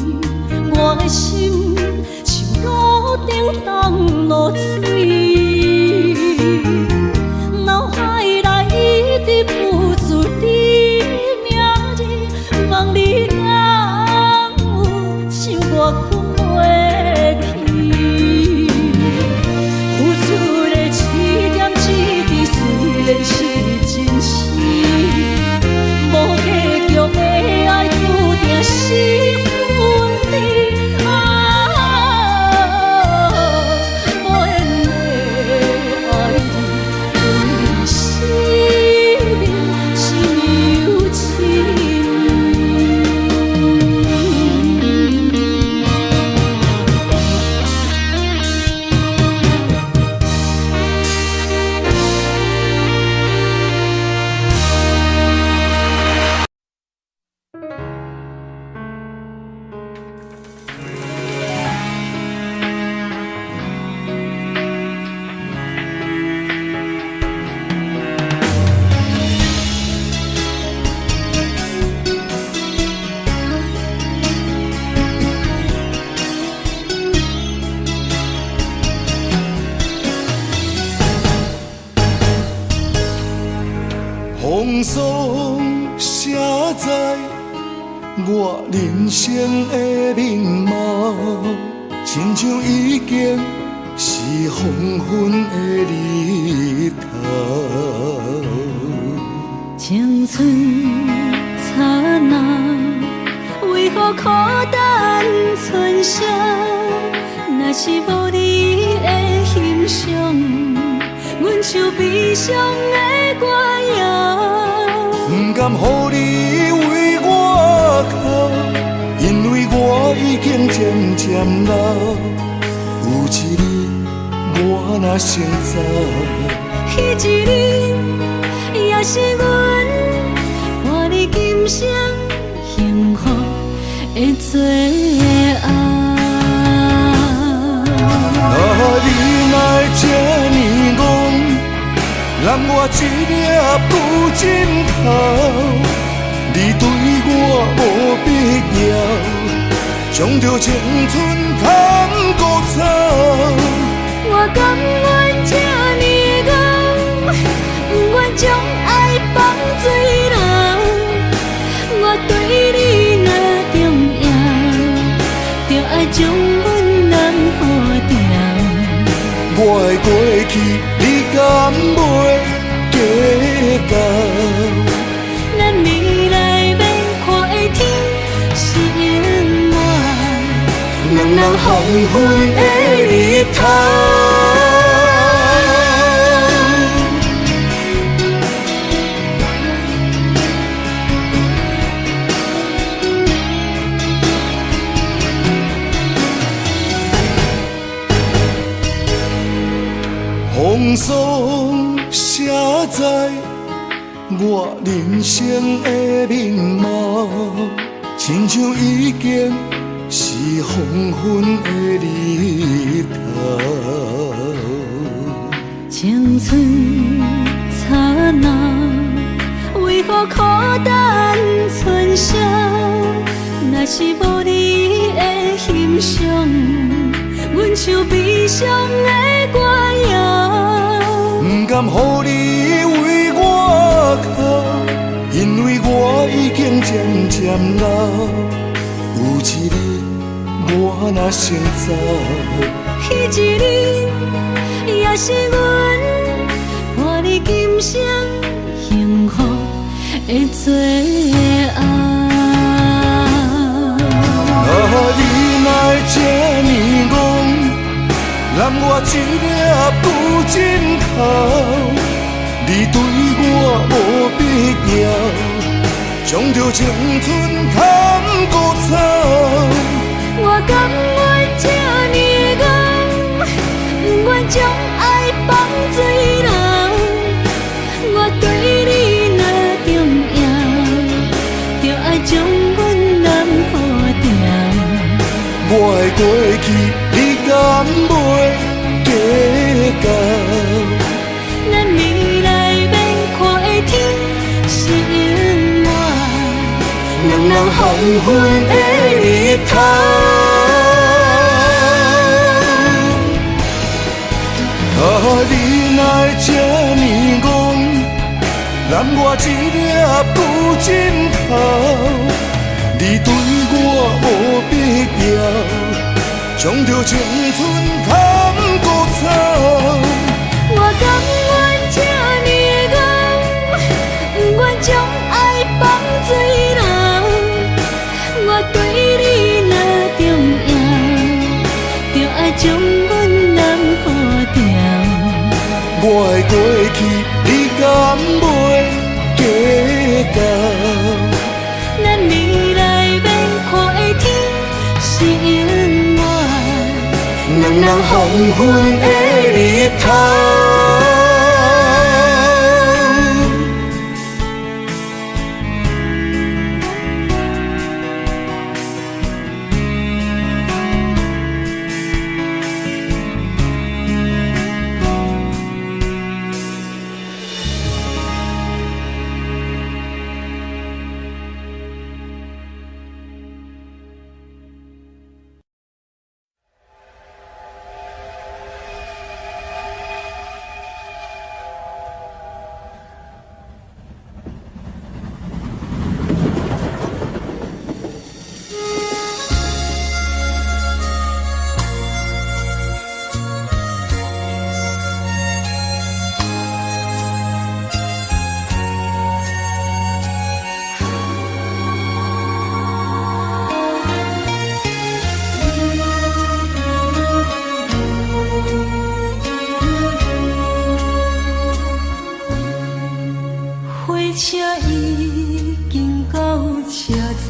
我的心像路燈東落水，腦海內一直浮出你名字，問你敢有像我睏袂去？付出的一點一滴雖然是真實，無結局的愛注定是分離。啊，無緣的愛你，為生命這呢有情。風霜寫在我人生的面貌，親像已經是黃昏的日頭。青春燦爛，為何苦等春宵？若是無你的欣賞，阮像悲傷的歌謠。不甘予你為我哭，因為我已經漸漸老。有一日我若先走，彼一日也是阮換你今生幸福的最後。啊，你哪會這呢戇，揽我一粒不枕頭，你對我無必要，將著青春牵孤走。我甘願這呢怣，不願將愛放水流。我對你若重要，就愛將阮攬好牢。我的過去，你敢袂計較？咱未來欲看的天是永遠，兩人黃昏的日頭。風霜寫在我人生的面貌，親像已經是黃昏的日頭。青春燦爛，為何苦等春宵？若是無你的欣賞，阮像悲傷的歌謠。甘予你为我哭，因为我已经渐渐老。有一日我若先走，彼一日也是阮伴你今生幸福的最后。啊，你哪会这呢戆，揽我一粒旧枕头，你对我无必要，将著青春砍孤草。我甘愿这呢戆，不愿将爱放水流。我对你若重要，就爱将阮揽好牢。我的过去，你敢袂计较？咱未来免看的天是永远两人黄昏的日头。啊，你哪会这呢戆，揽我一粒旧枕头，你对我无必要，将著青春砍孤草。我甘愿这呢戆，不愿将爱放水流。我对你若重要，就爱将阮揽好牢。我的过去，你敢袂计较？咱未来免看的天是永远两人黄昏的日头。火车已经到车站，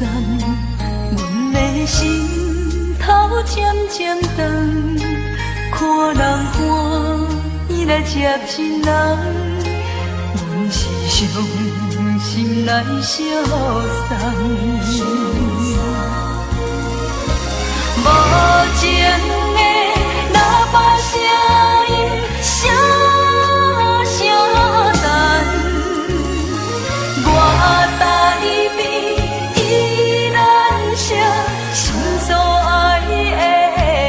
阮的心头渐渐重，看人欢喜来接亲人，阮是伤心来相送。无情的喇叭声音，声声等。我台边依然是心所爱的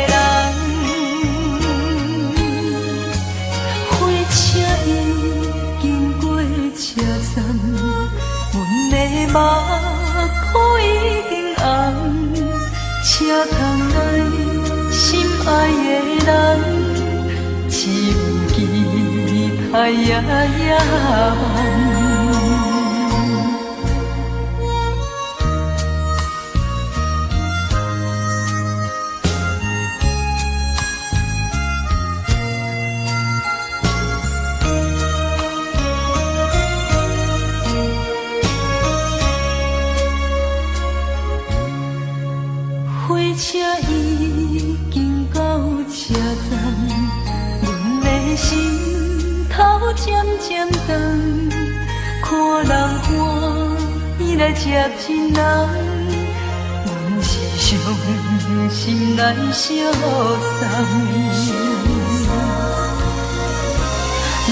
人。火车已经过车站，阮的目眶已经红，车窗内心爱的人，只有期待夜夜梦。火车已经到车站，阮的心头渐渐重，看人欢喜来接亲人，阮是伤心来相送。无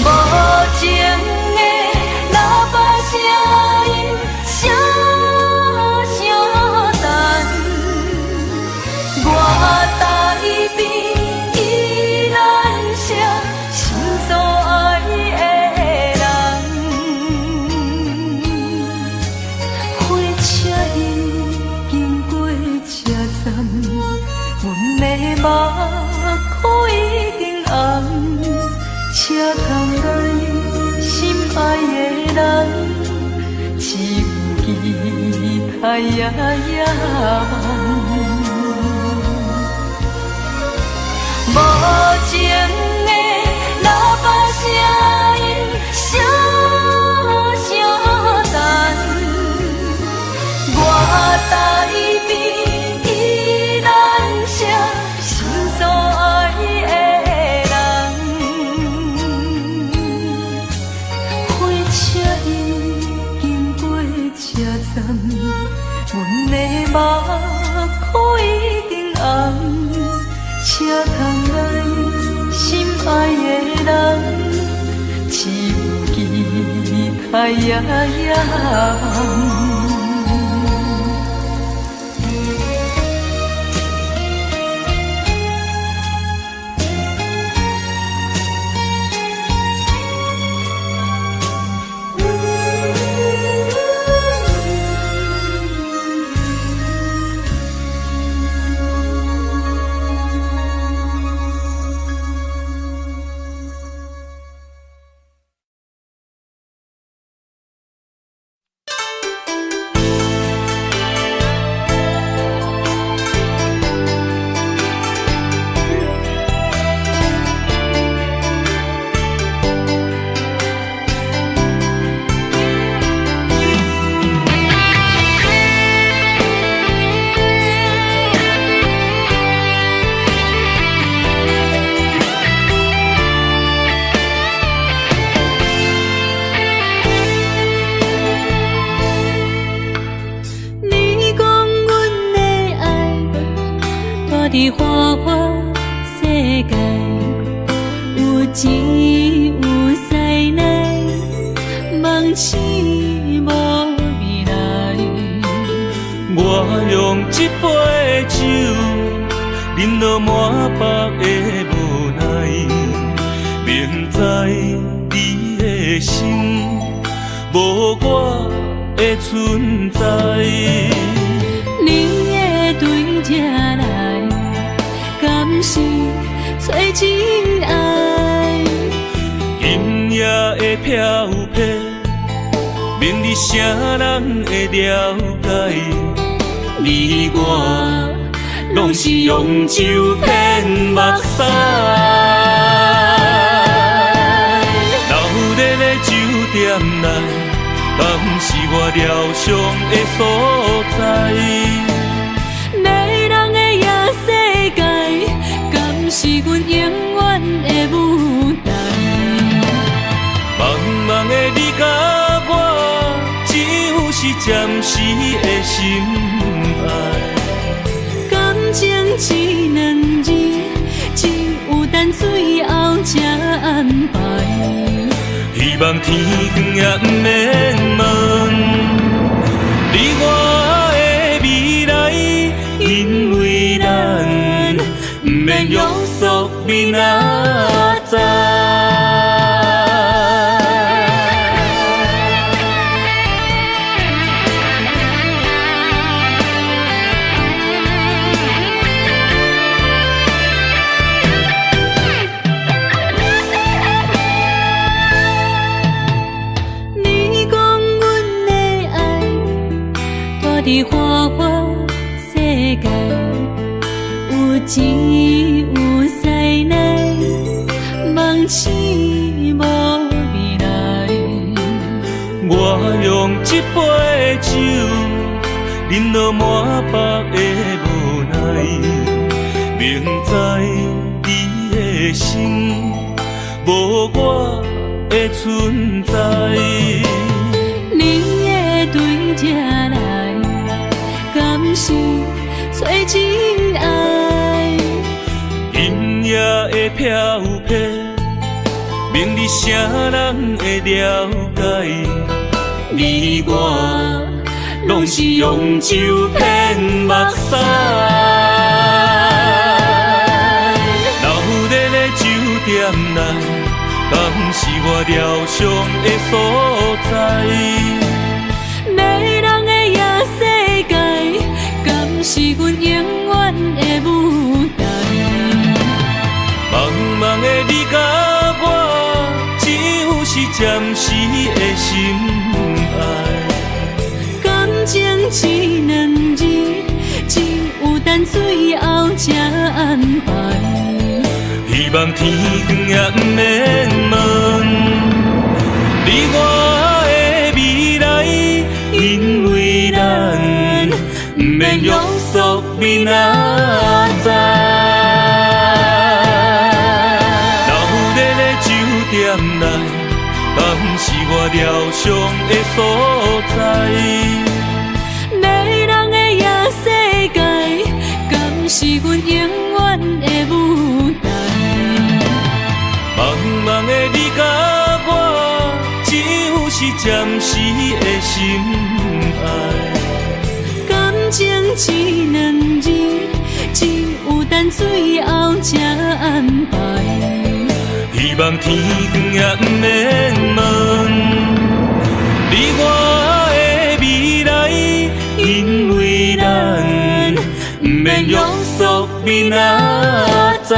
情的喇叭声音，声声等。我台边依然是心所爱的窗內心愛的人，只有期待也野望。無情的喇叭聲音，聲聲等。我台邊宜蘭城，心所愛的人。火車已經過車站，阮的目眶已經紅。車窗內心愛的人，只有期待也野望。你講阮的愛，蹛佇花花世界，有錢有勢內，夢醒無未來。我用這杯酒，飲到滿腹的無奈，明知你的心無我的存在。你會對這來，敢是找真愛？今夜的飄泊，免你啥人會了解？你我攏是用酒騙目屎。闹熱的酒店內，敢是我療傷的所在？迷人的夜世界，敢是阮永遠的舞台？茫茫的你佮我，只有是暫時的心愛。感情這兩字，只有等最後才安排。希望天光也毋免問你我的未來，因為咱毋免約束明仔載。你講阮的愛，蹛佇花花世界，有錢有勢內，夢醒無未來。我用這杯酒，飲到滿腹的無奈，明知你的心無我的存在。你會對這來，敢是找真愛？今夜的飄泊，免你啥人會了解？你我攏是用酒騙目屎。鬧熱的酒店內，敢是我療傷的所在？迷人的夜世界，敢是阮永遠的舞台？茫茫的你佮我，暫時的心愛。感情這兩字，只有等最後才安排。希望天光也毋免問，你我的未來，因為咱毋免約束明仔載。鬧熱的酒店內，敢是我療傷的所在？迷人的夜世界，敢是阮永遠的舞台？茫茫的你佮我，只有是暫時的心愛。感情這兩字，只有等最後才安排。希望天光也毋免問，你我的未來，因為咱毋免約束明仔載。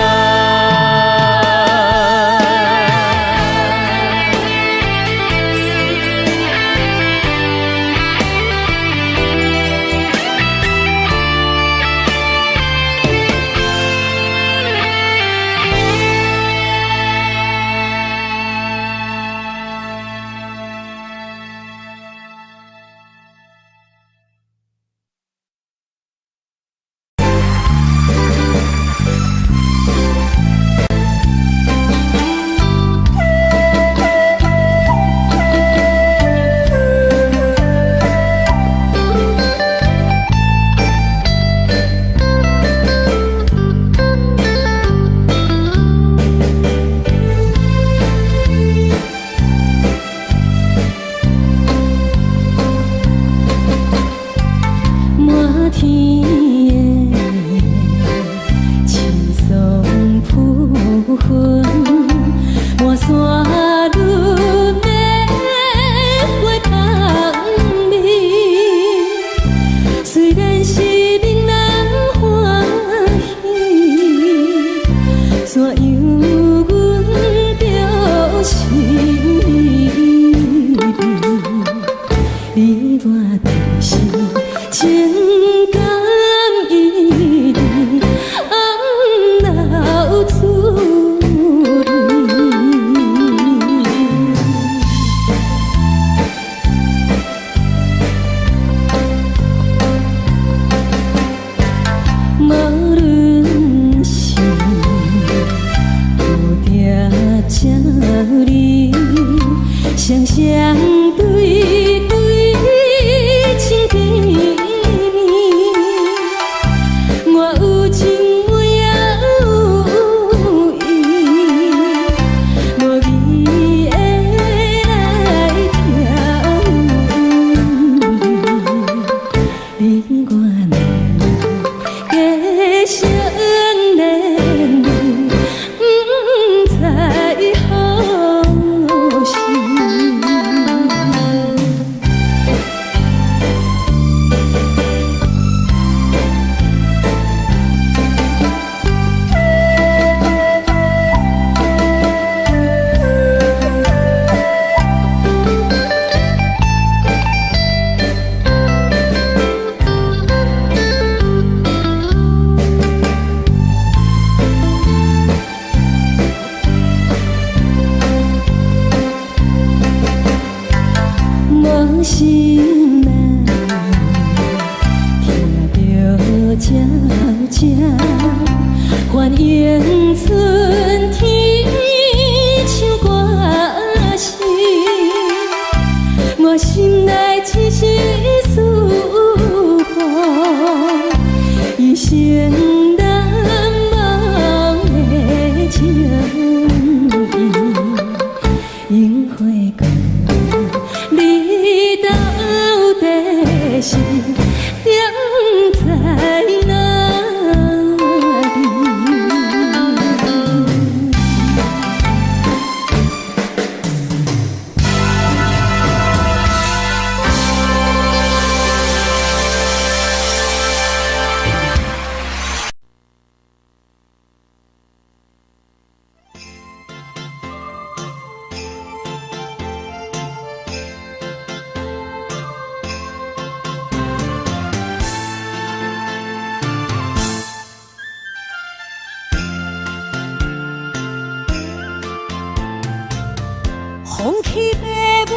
放棄爸母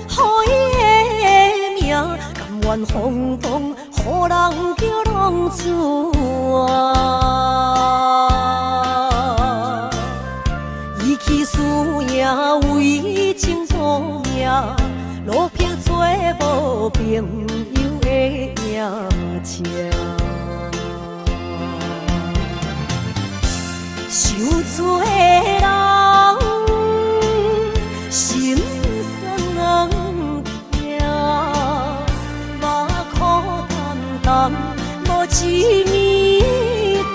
予伊的名，甘願風動，予人叫浪子啊！伊去輸贏為情賭命，落魄做無朋友的贏者。想厝的人心酸疼，目苦澹澹無一暝冬。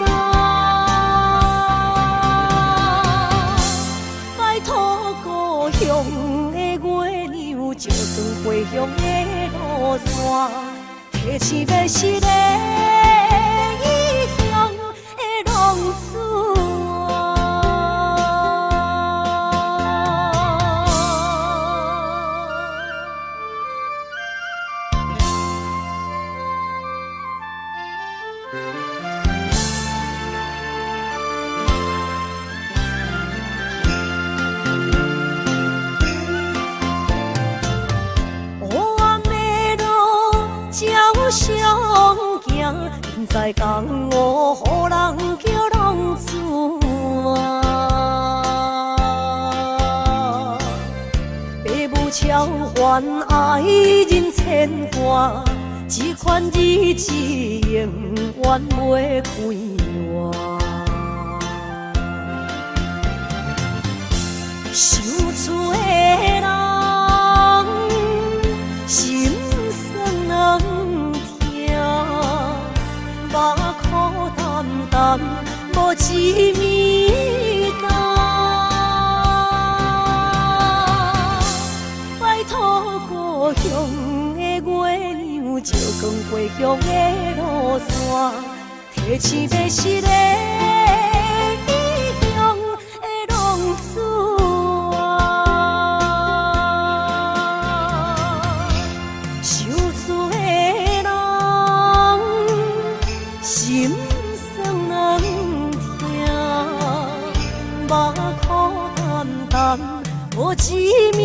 拜託故鄉的月娘，照轉回鄉的路線，提醒迷失的異鄉的浪子啊。黑暗的路照相行，不知江湖予人叫浪子啊。爸母超凡愛人牽掛，這款日子永遠袂快活。想厝的人心酸疼，目苦澹澹無一暝冬。拜託故鄉的月娘，照光回鄉的路線，提醒迷失的異鄉的浪子啊。想厝的人心酸疼，目苦澹澹無一暝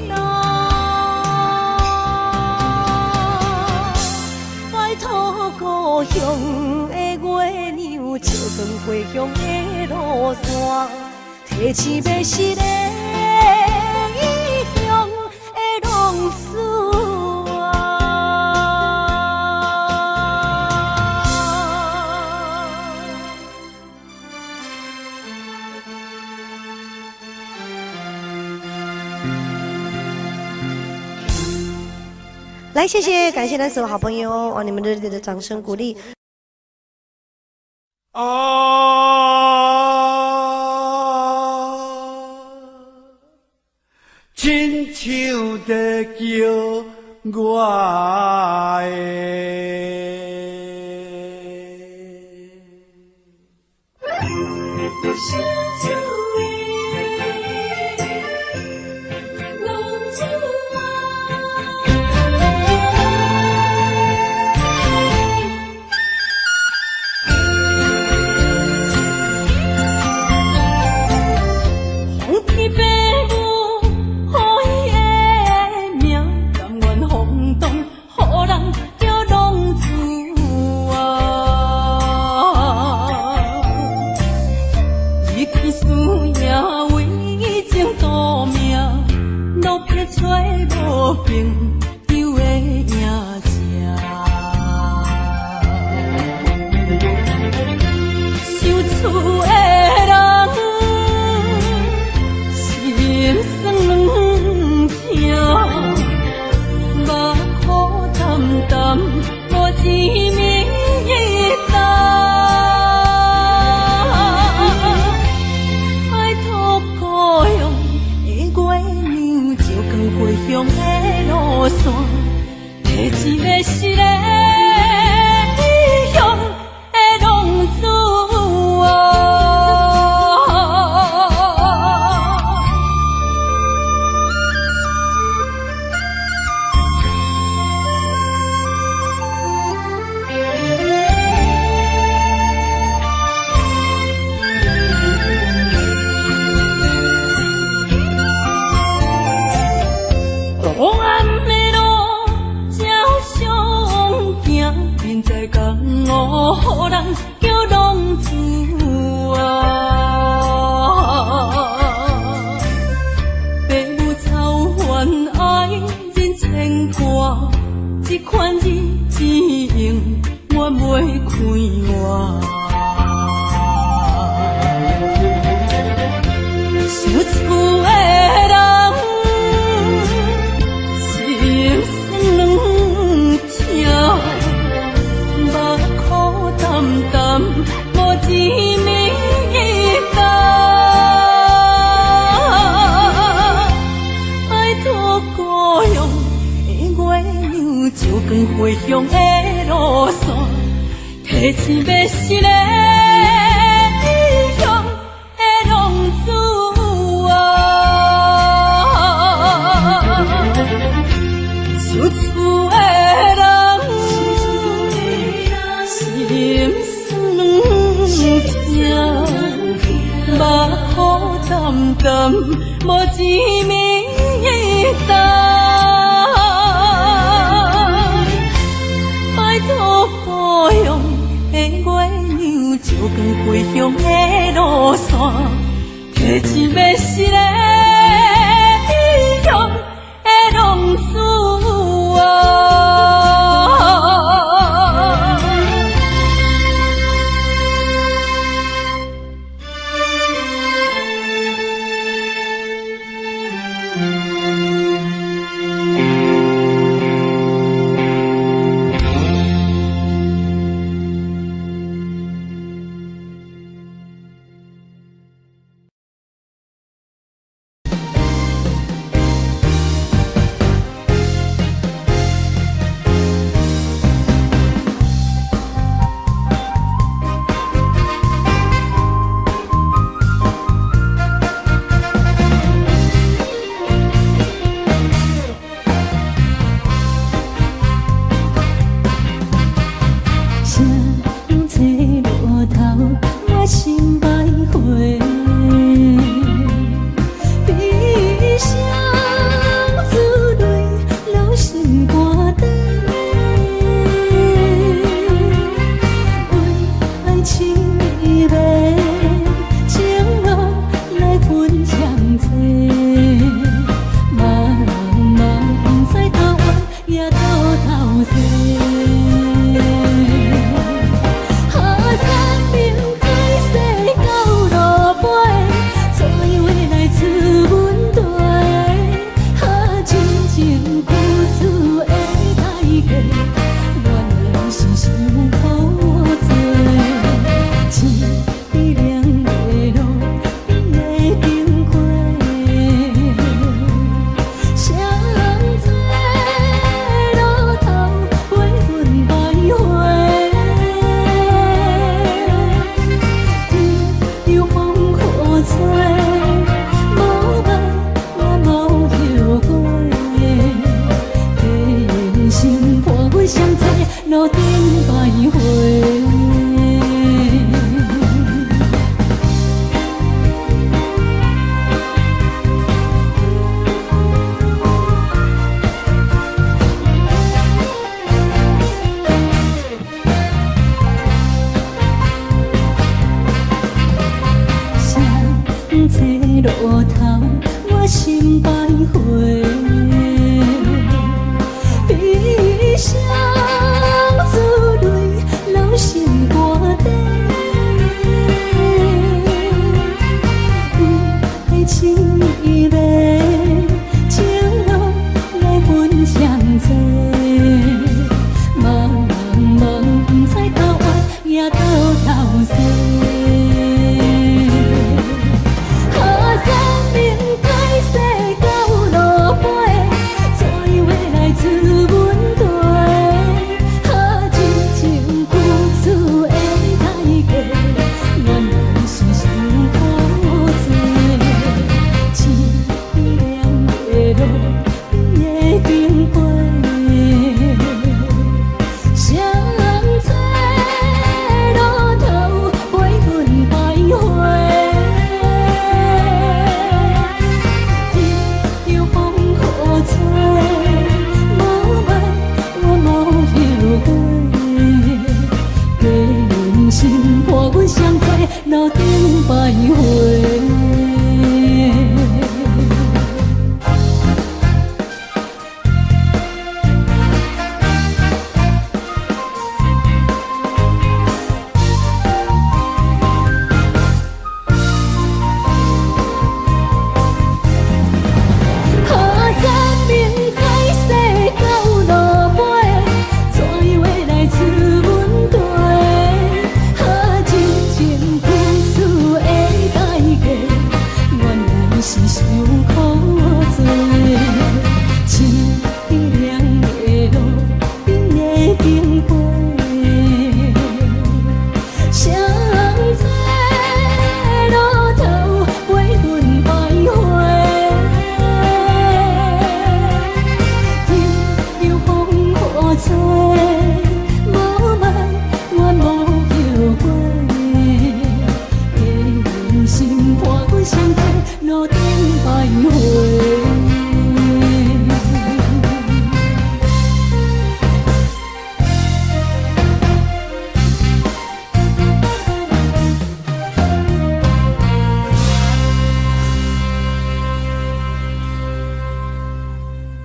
冬。拜託故鄉的月娘，照光回鄉的路線，提醒迷失的異鄉的浪子啊。來，謝謝，感謝咱所有好朋友，哇，你們熱烈的掌聲鼓勵。啊，親像在叫我的。想厝的浪子啊。放棄爸母予伊的名，甘願風動，予人叫浪子啊。伊去輸贏為情賭命，落魄找無朋友的贏者。想厝的人心酸疼，目苦澹澹無一暝冬。拜託故鄉的月娘，照光回鄉的路線，人在江湖，予人叫浪子啊。白母草原愛人牽掛，這款日子永遠袂快活。想厝的人，心酸軟疼，目苦澹澹，無一暝冬。拜託故鄉的月娘，照光回鄉的路線，提醒欲死的異鄉的浪子啊！想厝的人，心酸軟疼，目苦澹澹，無一暝冬。拜託故鄉的月娘，照光回鄉的路線，提醒欲死的異鄉的浪子啊！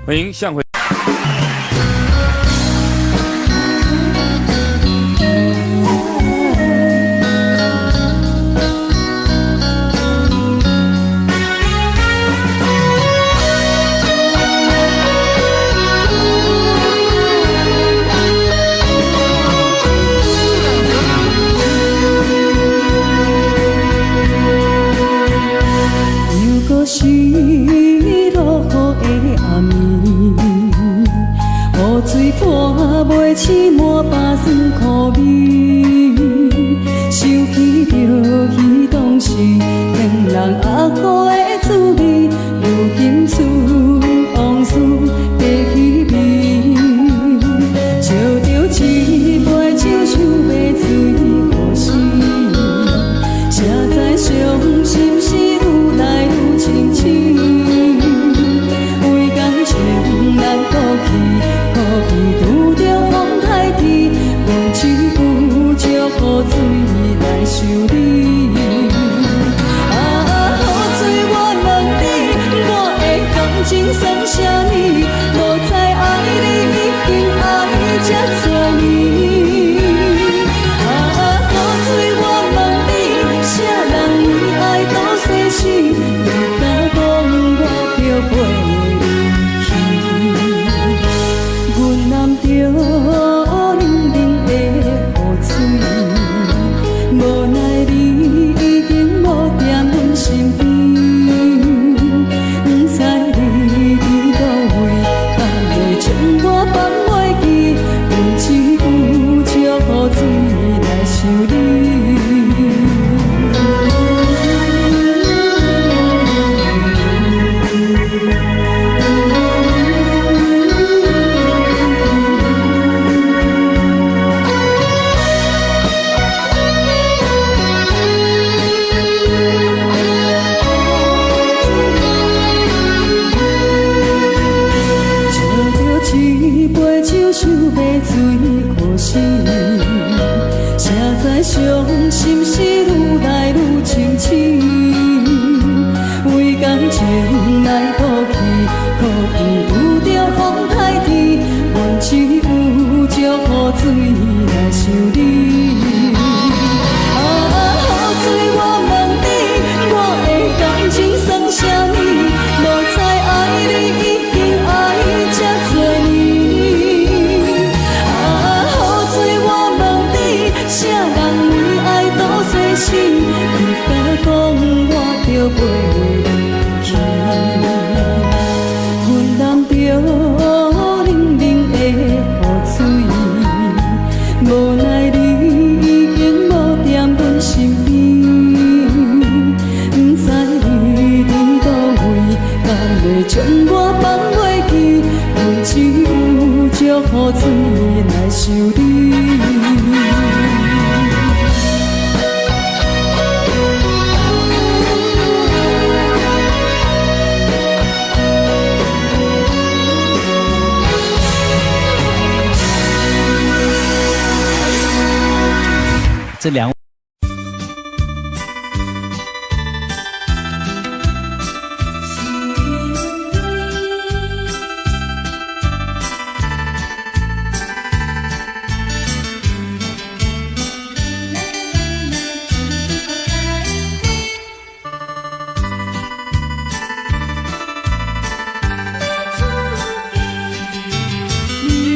歡迎向輝。又閣是落雨的暗暝，雨水泼袂醒滿腹酸苦味，想起著彼當時騙人阿好的滋味，如今剩往事白彼味，照著一杯酒想欲醉何時？才知傷心事愈來愈清醒，為感情難過去，苦比拄著風颱天，阮只有借雨水來想你。啊，雨水我問你，我的感情算啥物？無知愛你已經愛這濟年。啊，雨水我問你，啥人為愛賭生死？你敢講我著陪你去？阮攬著冷冷的雨水，無奈你已經無踮阮身邊，不知你佇佗位，敢會將我放袂記？阮只有借雨水來想你。照著一杯酒，想欲醉何時？才知傷心事愈來愈清醒，為感情來賭氣，苦比拄著風颱天，阮只有借雨水來想你。啊，雨水我問你，我的感情算啥物？無知愛你已經愛這濟年。啊，雨水我問你，啥人為愛賭生死？你敢講我著陪你去？阮攬著冷冷的雨水，無奈你已經無踮阮身邊，不知你佇佗位，敢會將我放袂記？阮只有借雨水來想你。這兩。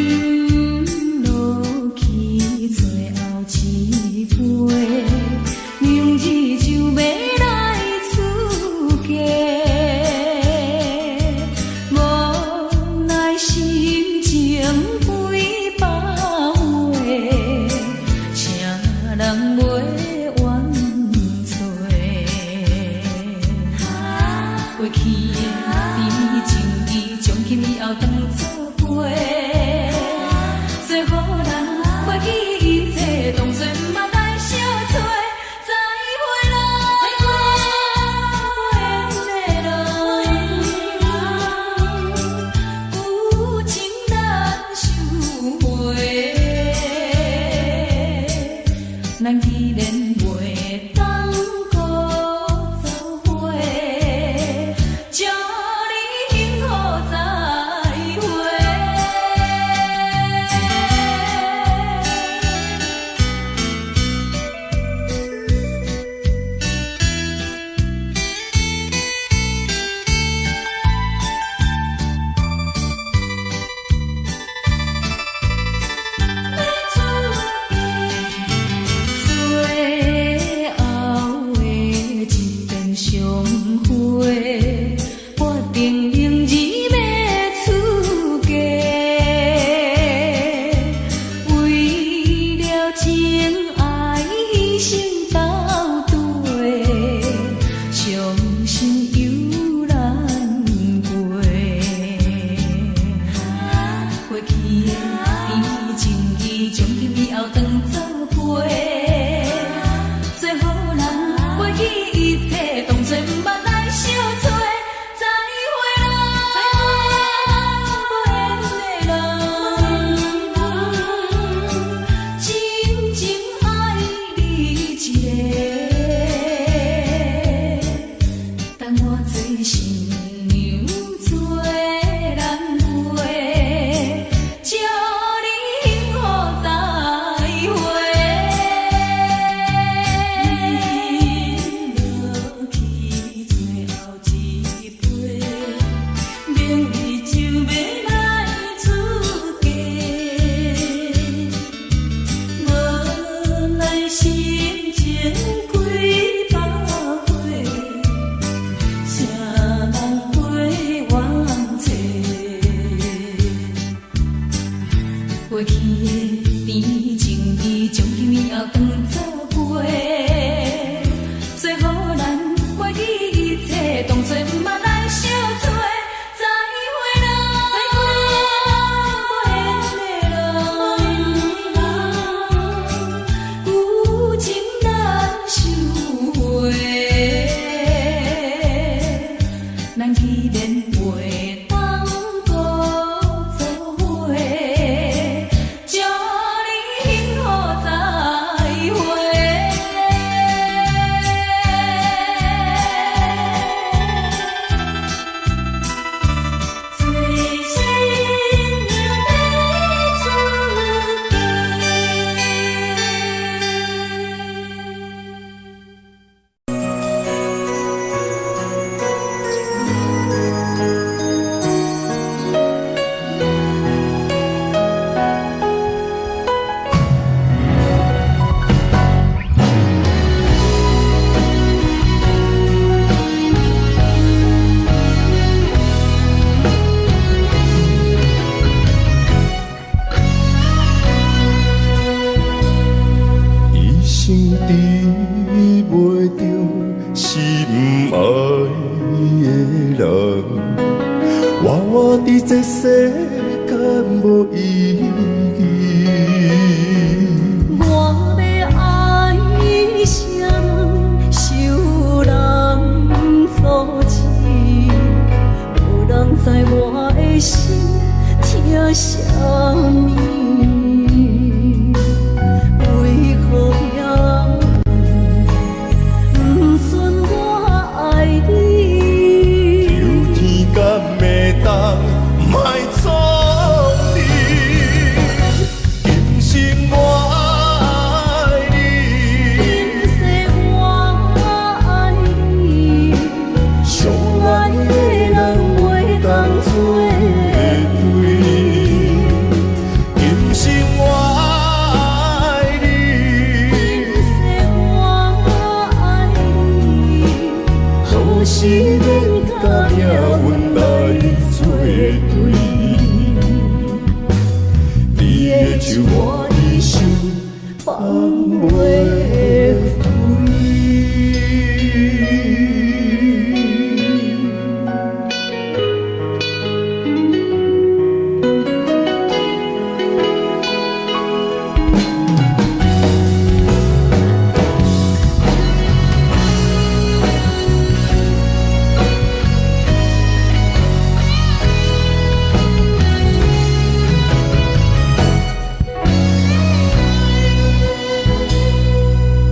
飲落去最後一杯，明日就欲來出嫁，無奈心情幾百回，誰人袂怨嗟？過去的甜蜜情誼，從今以後當作陪。做予人袂記一切，當作毋捌來相揣。再會啦，緣的人，舊情難收回。咱既然袂當閣做伙，祝你幸福在。袂去的甜情意，将今以后当作陪。做予咱袂记一切，当作毋捌来相找。再会啦，无缘的人，旧情难收回。咱既然袂当阁做伙，祝你幸福再会。做新娘欲出嫁。一生得袂著心爱的人，活活佇這世間無意義。我欲愛啥人，受人阻止，無人知我的心疼啥物。為何命運毋准我愛你？求天敢會當莫創你，今生我愛你。今世我愛你，相愛的人袂當做對。今生我愛你，今世我愛你，何時免共命運來做對？你的手我一生放袂開。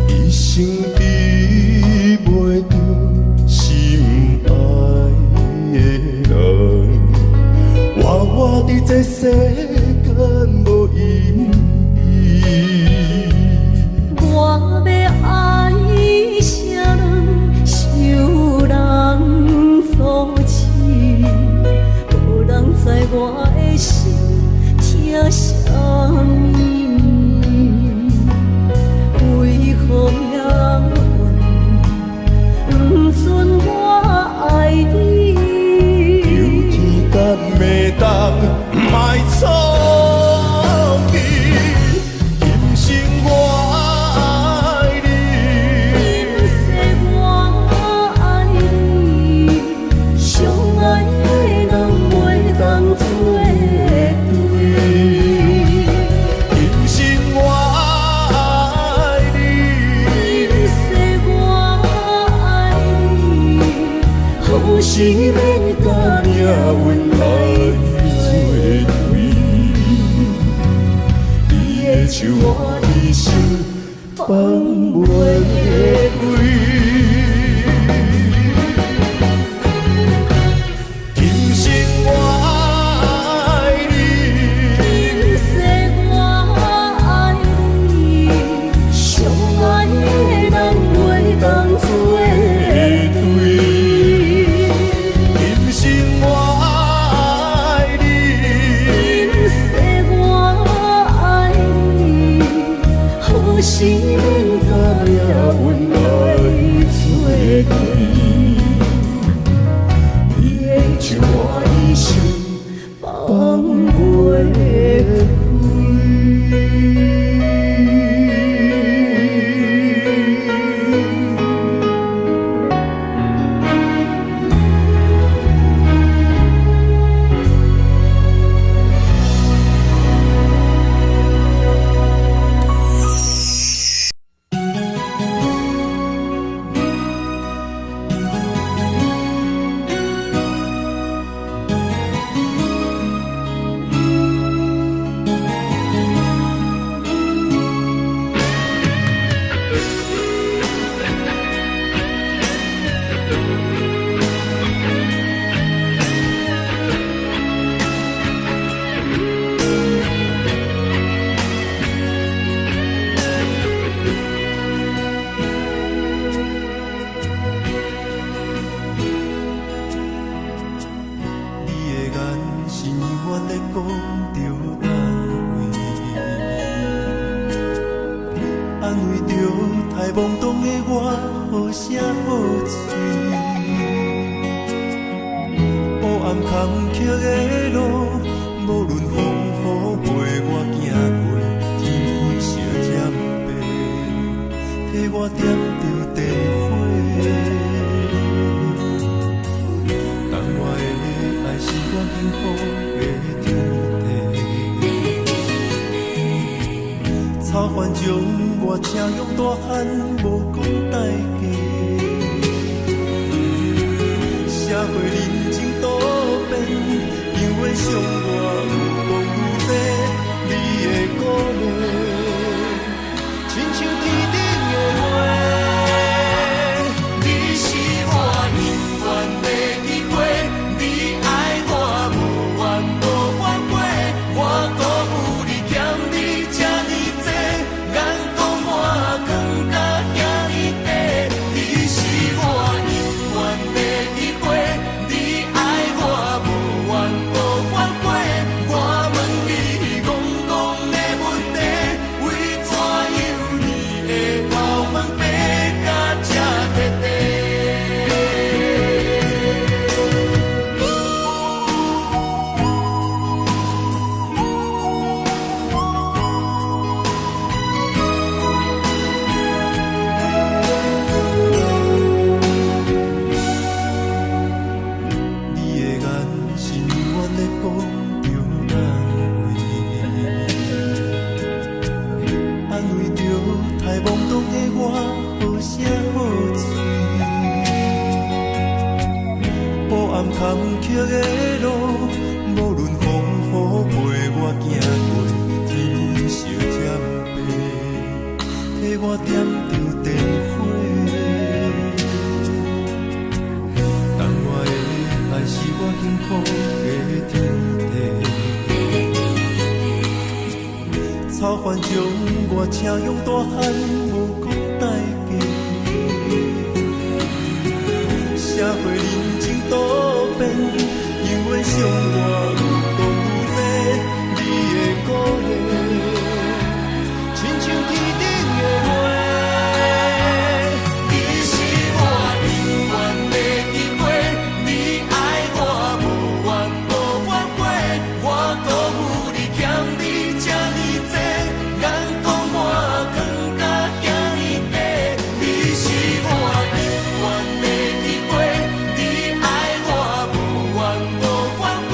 一生得袂著心愛的人，活活佇這世間無意義。我欲愛啥人，受人阻止，無人知我的心疼啥物。為何命運毋准我愛你？求天敢會當莫創你，今生我愛你，今世我愛你，相愛的人袂當做對。今生我愛你，今世我愛你，何時免共命運來做對？你的手我一生放袂開。今生我愛你，今世我愛你，相愛的人袂當做對。今生我愛你，今世我愛你，何時免共命運來做對？你的手我一生放袂開。咧講著安慰，安慰著太懵懂的我，好聲好喙。黑暗坎坷的路，無論風雨陪我行過，天昏小針白，替我點著電火。但我的愛是我幸福的天地。草原將我請養大漢，無講代價。社會人情多變，永遠傷我愈講愈濟，你的鼓勵，親像天頂的月。你是我永遠的機會，你愛我無怨無反悔，我辜負你欠你這呢濟，眼光我藏甲遐呢短。你是我永遠的機會，你愛我無怨無反悔，我問你戇戇的問題，為怎樣你會頭毛白甲這徹底？你的眼神永遠咧講著安慰，安慰著太懵懂的我，好聲好喙。黑暗坎坷的路，無論風雨陪我行過，天昏小針白，替我點著電火。但我的愛是我幸福的天地。草原將我請養大漢，無講代價。社會人情多變，永遠傷我愈講愈濟，你的鼓勵，親像天頂的月。你是我永遠的機會，你愛我無怨無反悔，我辜負你欠你這呢濟，眼光我藏甲遐呢短。你是我永遠的機會，你愛我無怨無反悔，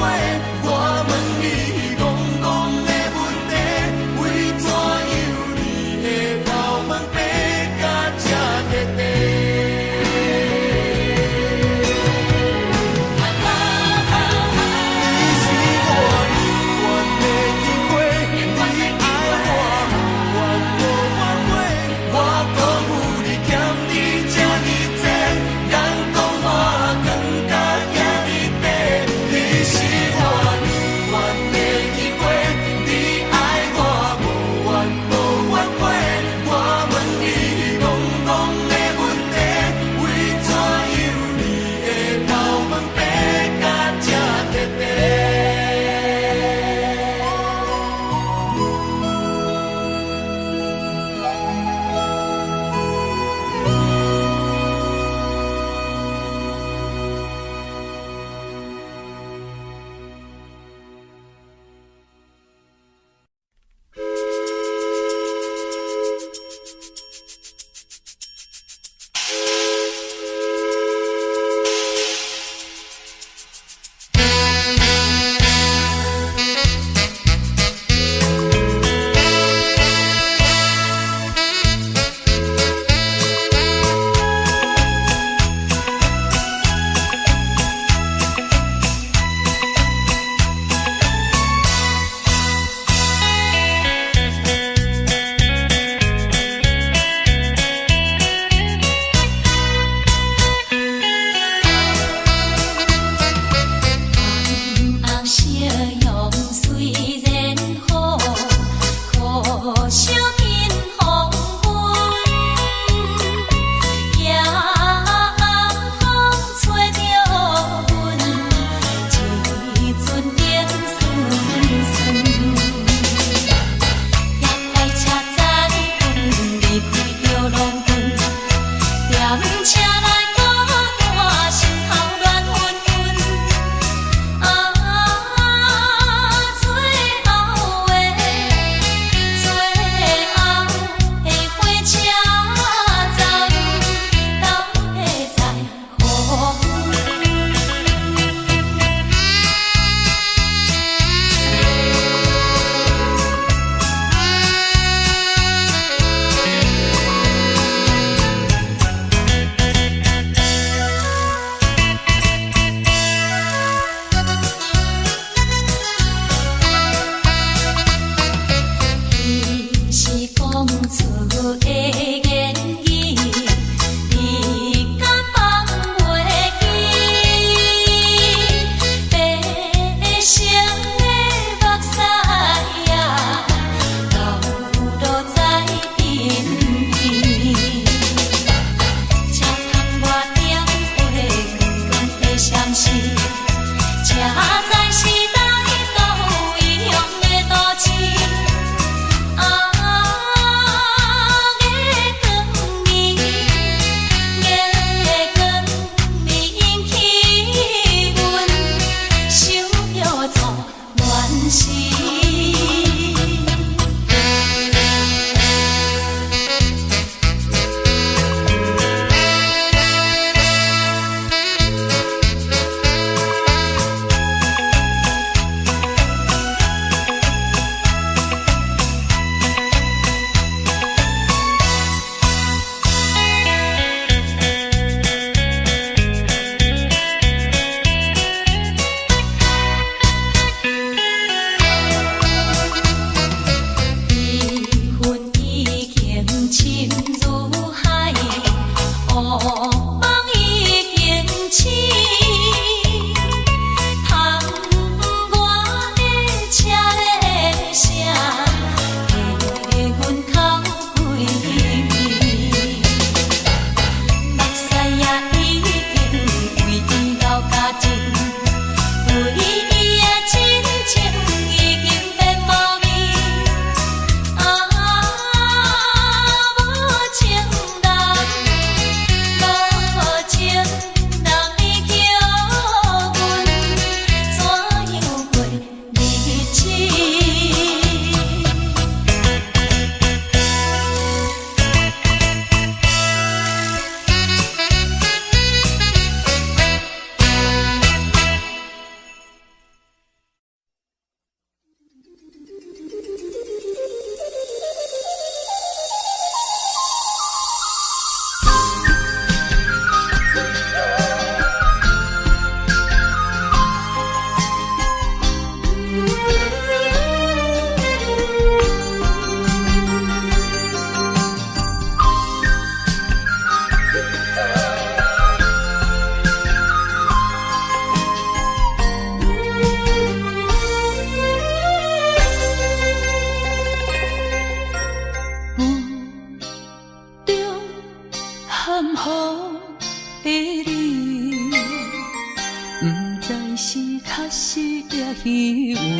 也虚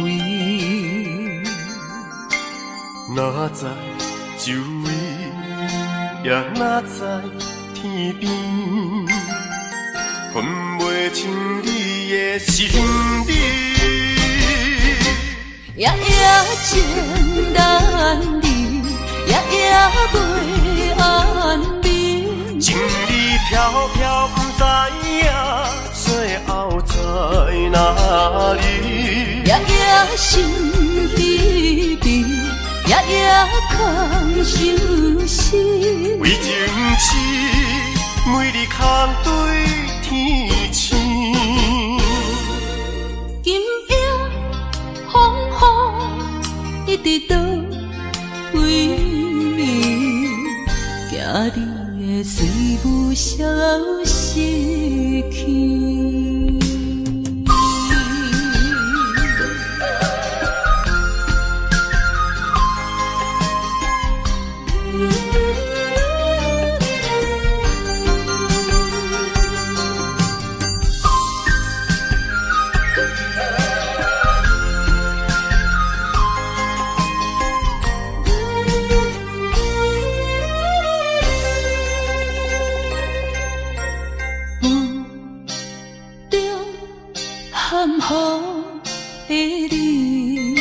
伪。哪知周围，也哪知天边，分袂清你的心理。夜夜情难离，夜夜袂安眠。情理飘飘，不知影最后在哪里。夜夜心疲惫，夜夜空相思。为情痴，每日空对天星。今夜风雨一直倒位，惊你会随雾消失去。雾中含糊的你，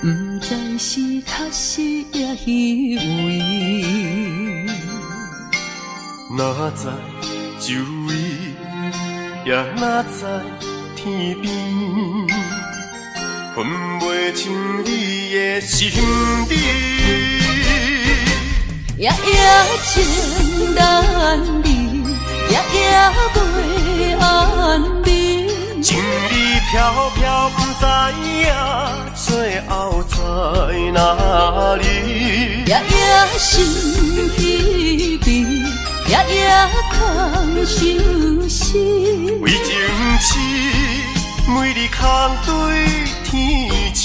不知是确实抑虚伪。哪知周围，也哪知天边，分袂清你的心理。夜夜情难离，夜夜袂安眠。情理飘飘，不知影最后在哪里。夜夜心疲惫，夜夜空相思。为情痴，每日空对天星。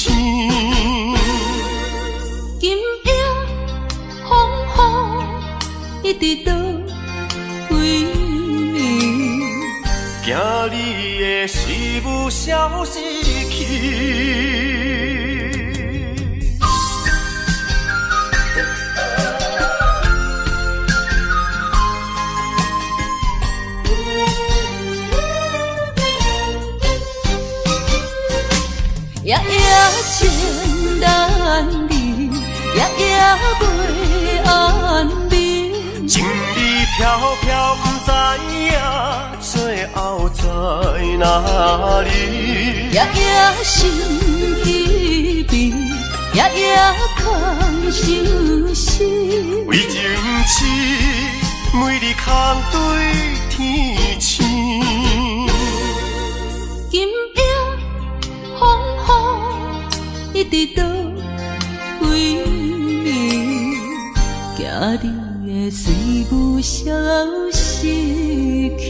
今夜风雨一直倒位，惊你的思雾消失去。夜夜情难离，夜夜袂安眠。情理飘飘，不知影最后在哪里。夜夜心疲惫，夜夜空相思。为情痴，每日空对天星。今夜风雨一直倒位，惊你会随雾消失去。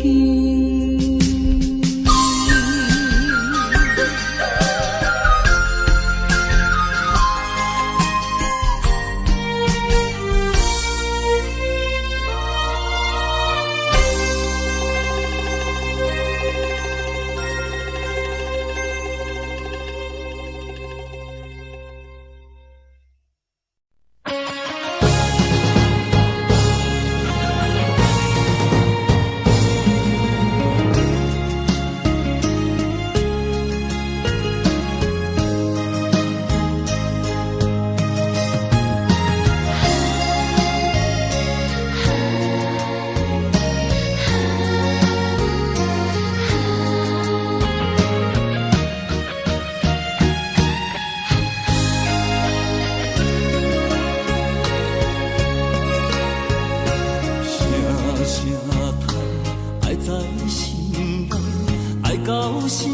阮细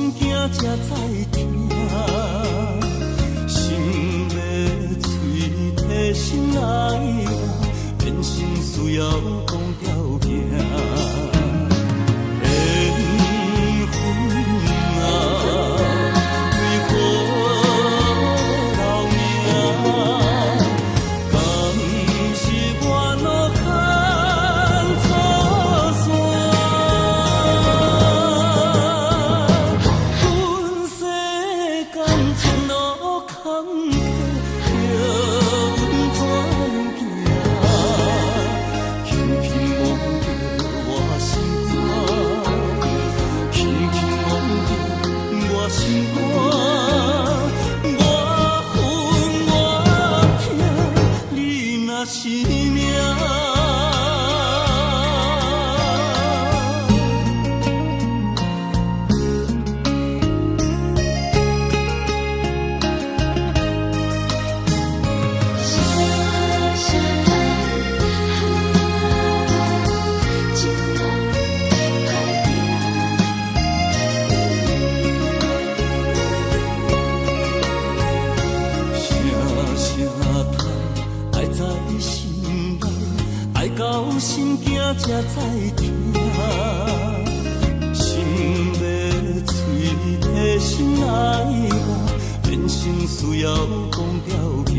心肝。我恨我疼，你若是命。声声叹，情人歹定。声声叹，爱在心内，爱到心惊才知疼。心欲喙提心爱我，人生需要讲条件。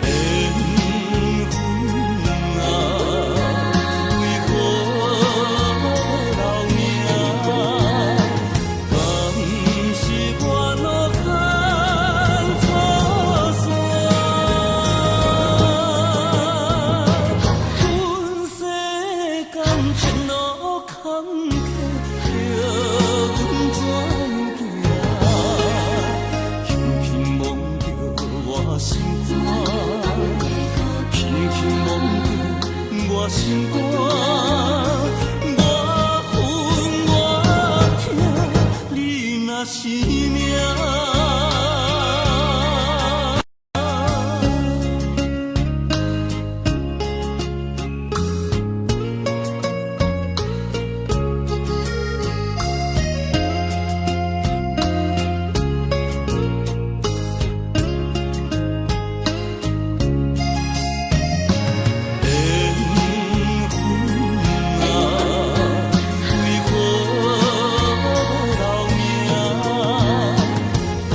缘分啊，为何留名？敢是我路牵错线？阮世间情路坎坷，叫阮怎样行？轻轻摸著我心肝，轻轻摸著我心肝。我恨我疼，你若是命。缘分啊，為何留名？敢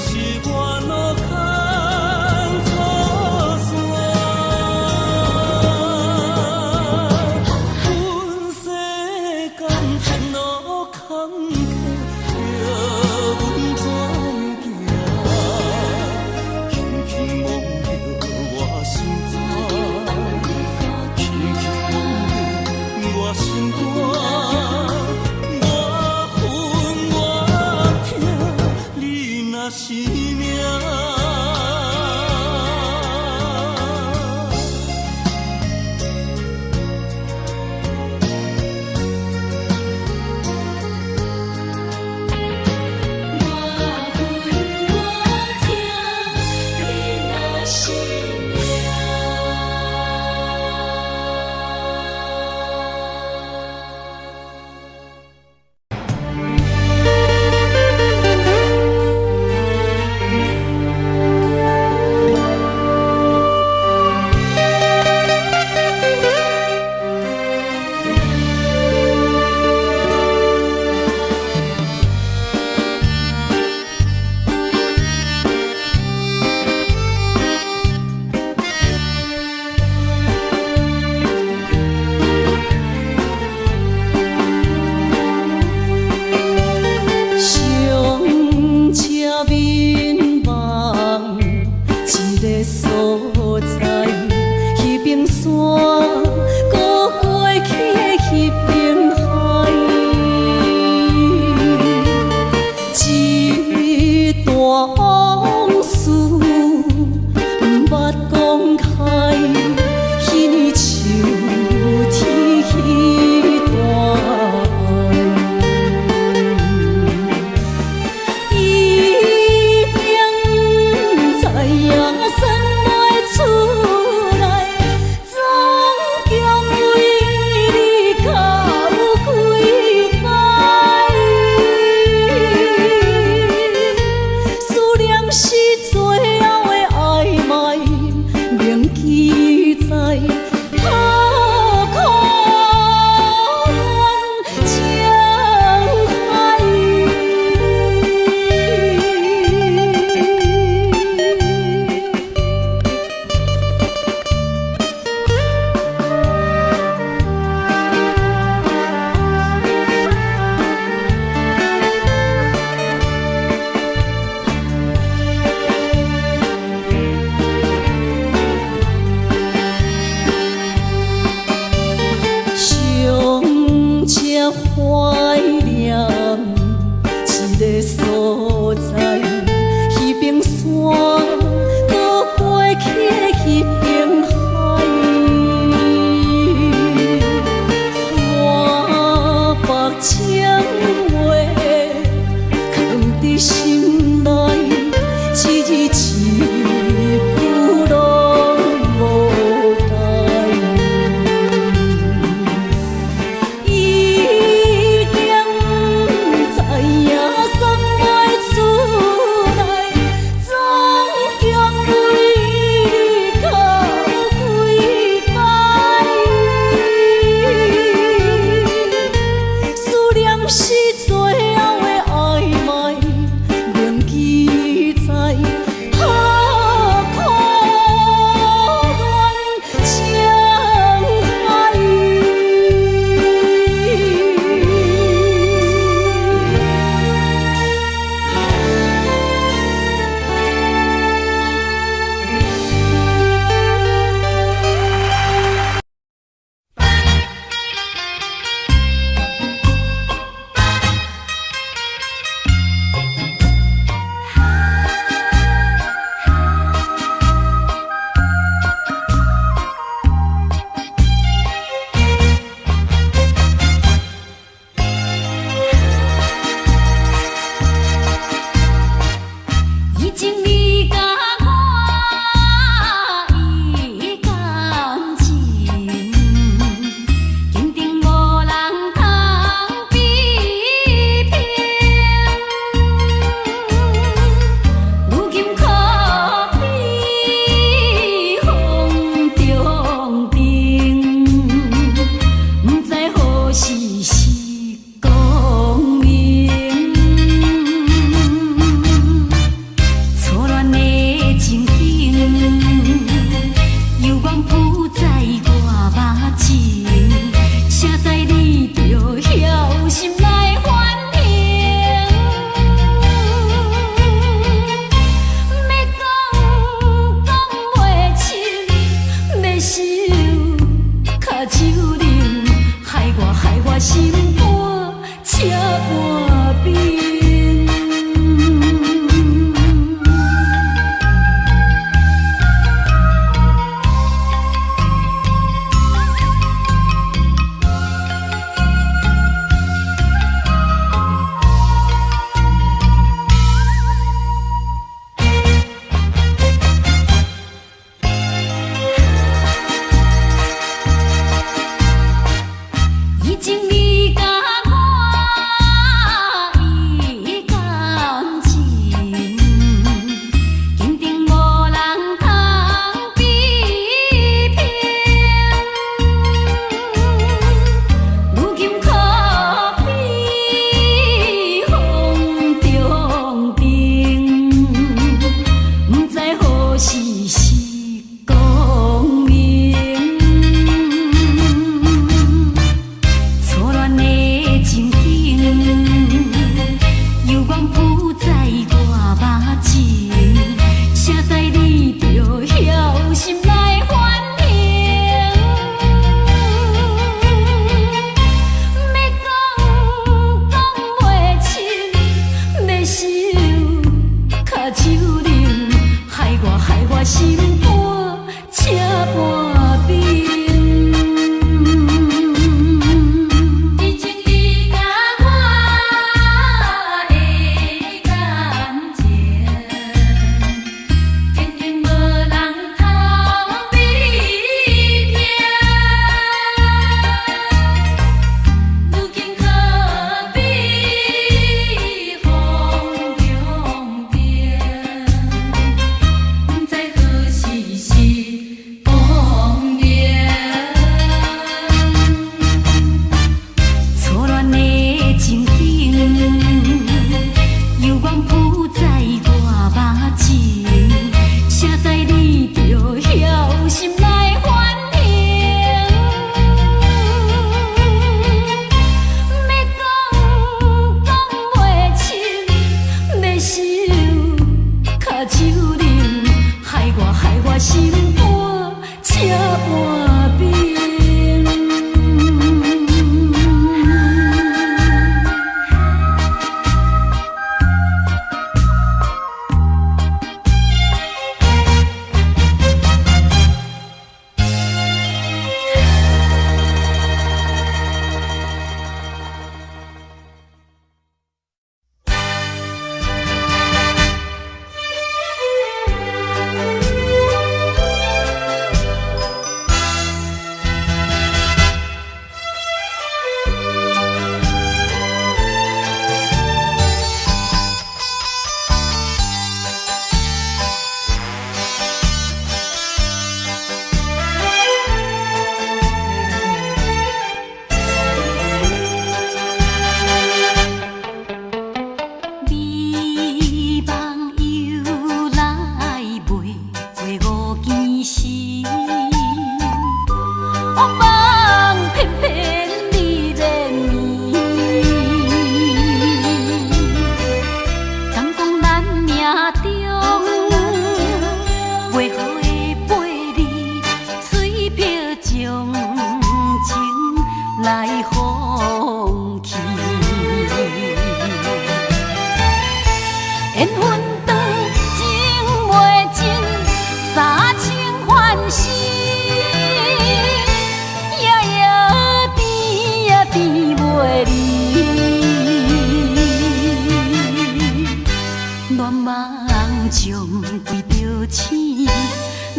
是我路牽錯線？阮世間情路坎坷，叫阮怎樣行？輕輕摸著我心肝，輕輕摸著我心肝。我恨我疼，你若是命。我恨我疼，你若是命。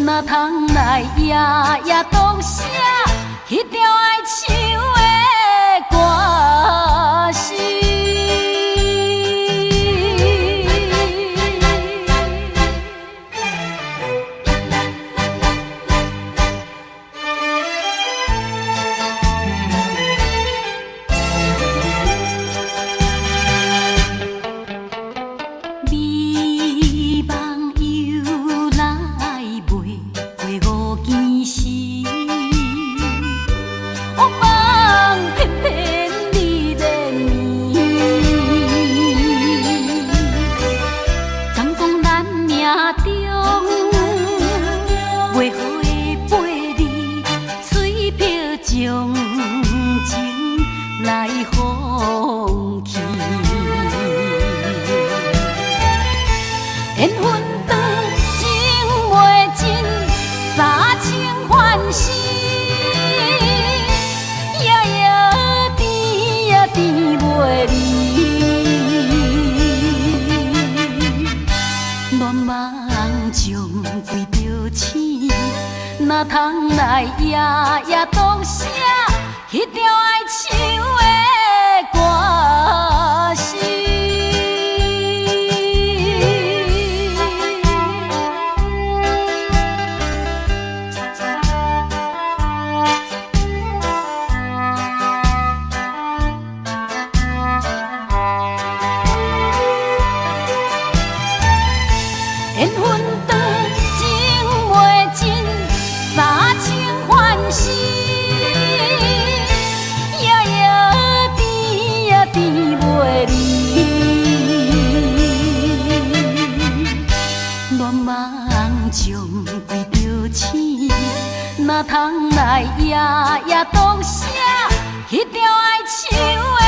哪通來夜夜獨寫彼條愛唱的歌詞？美夢由來袂過五更時，惡夢偏偏你連綿。敢講咱命中袂好的八字，催逼將情來放棄。緣分長，情袂盡，三生還世，夜夜甜呀甜袂離。戀夢將歸著醒，哪通來夜夜獨寫彼條愛唱的歌詞？緣分長，情袂盡，三生還世，夜夜甜呀甜袂離。戀夢將歸著醒，哪通來夜夜獨寫彼條愛唱的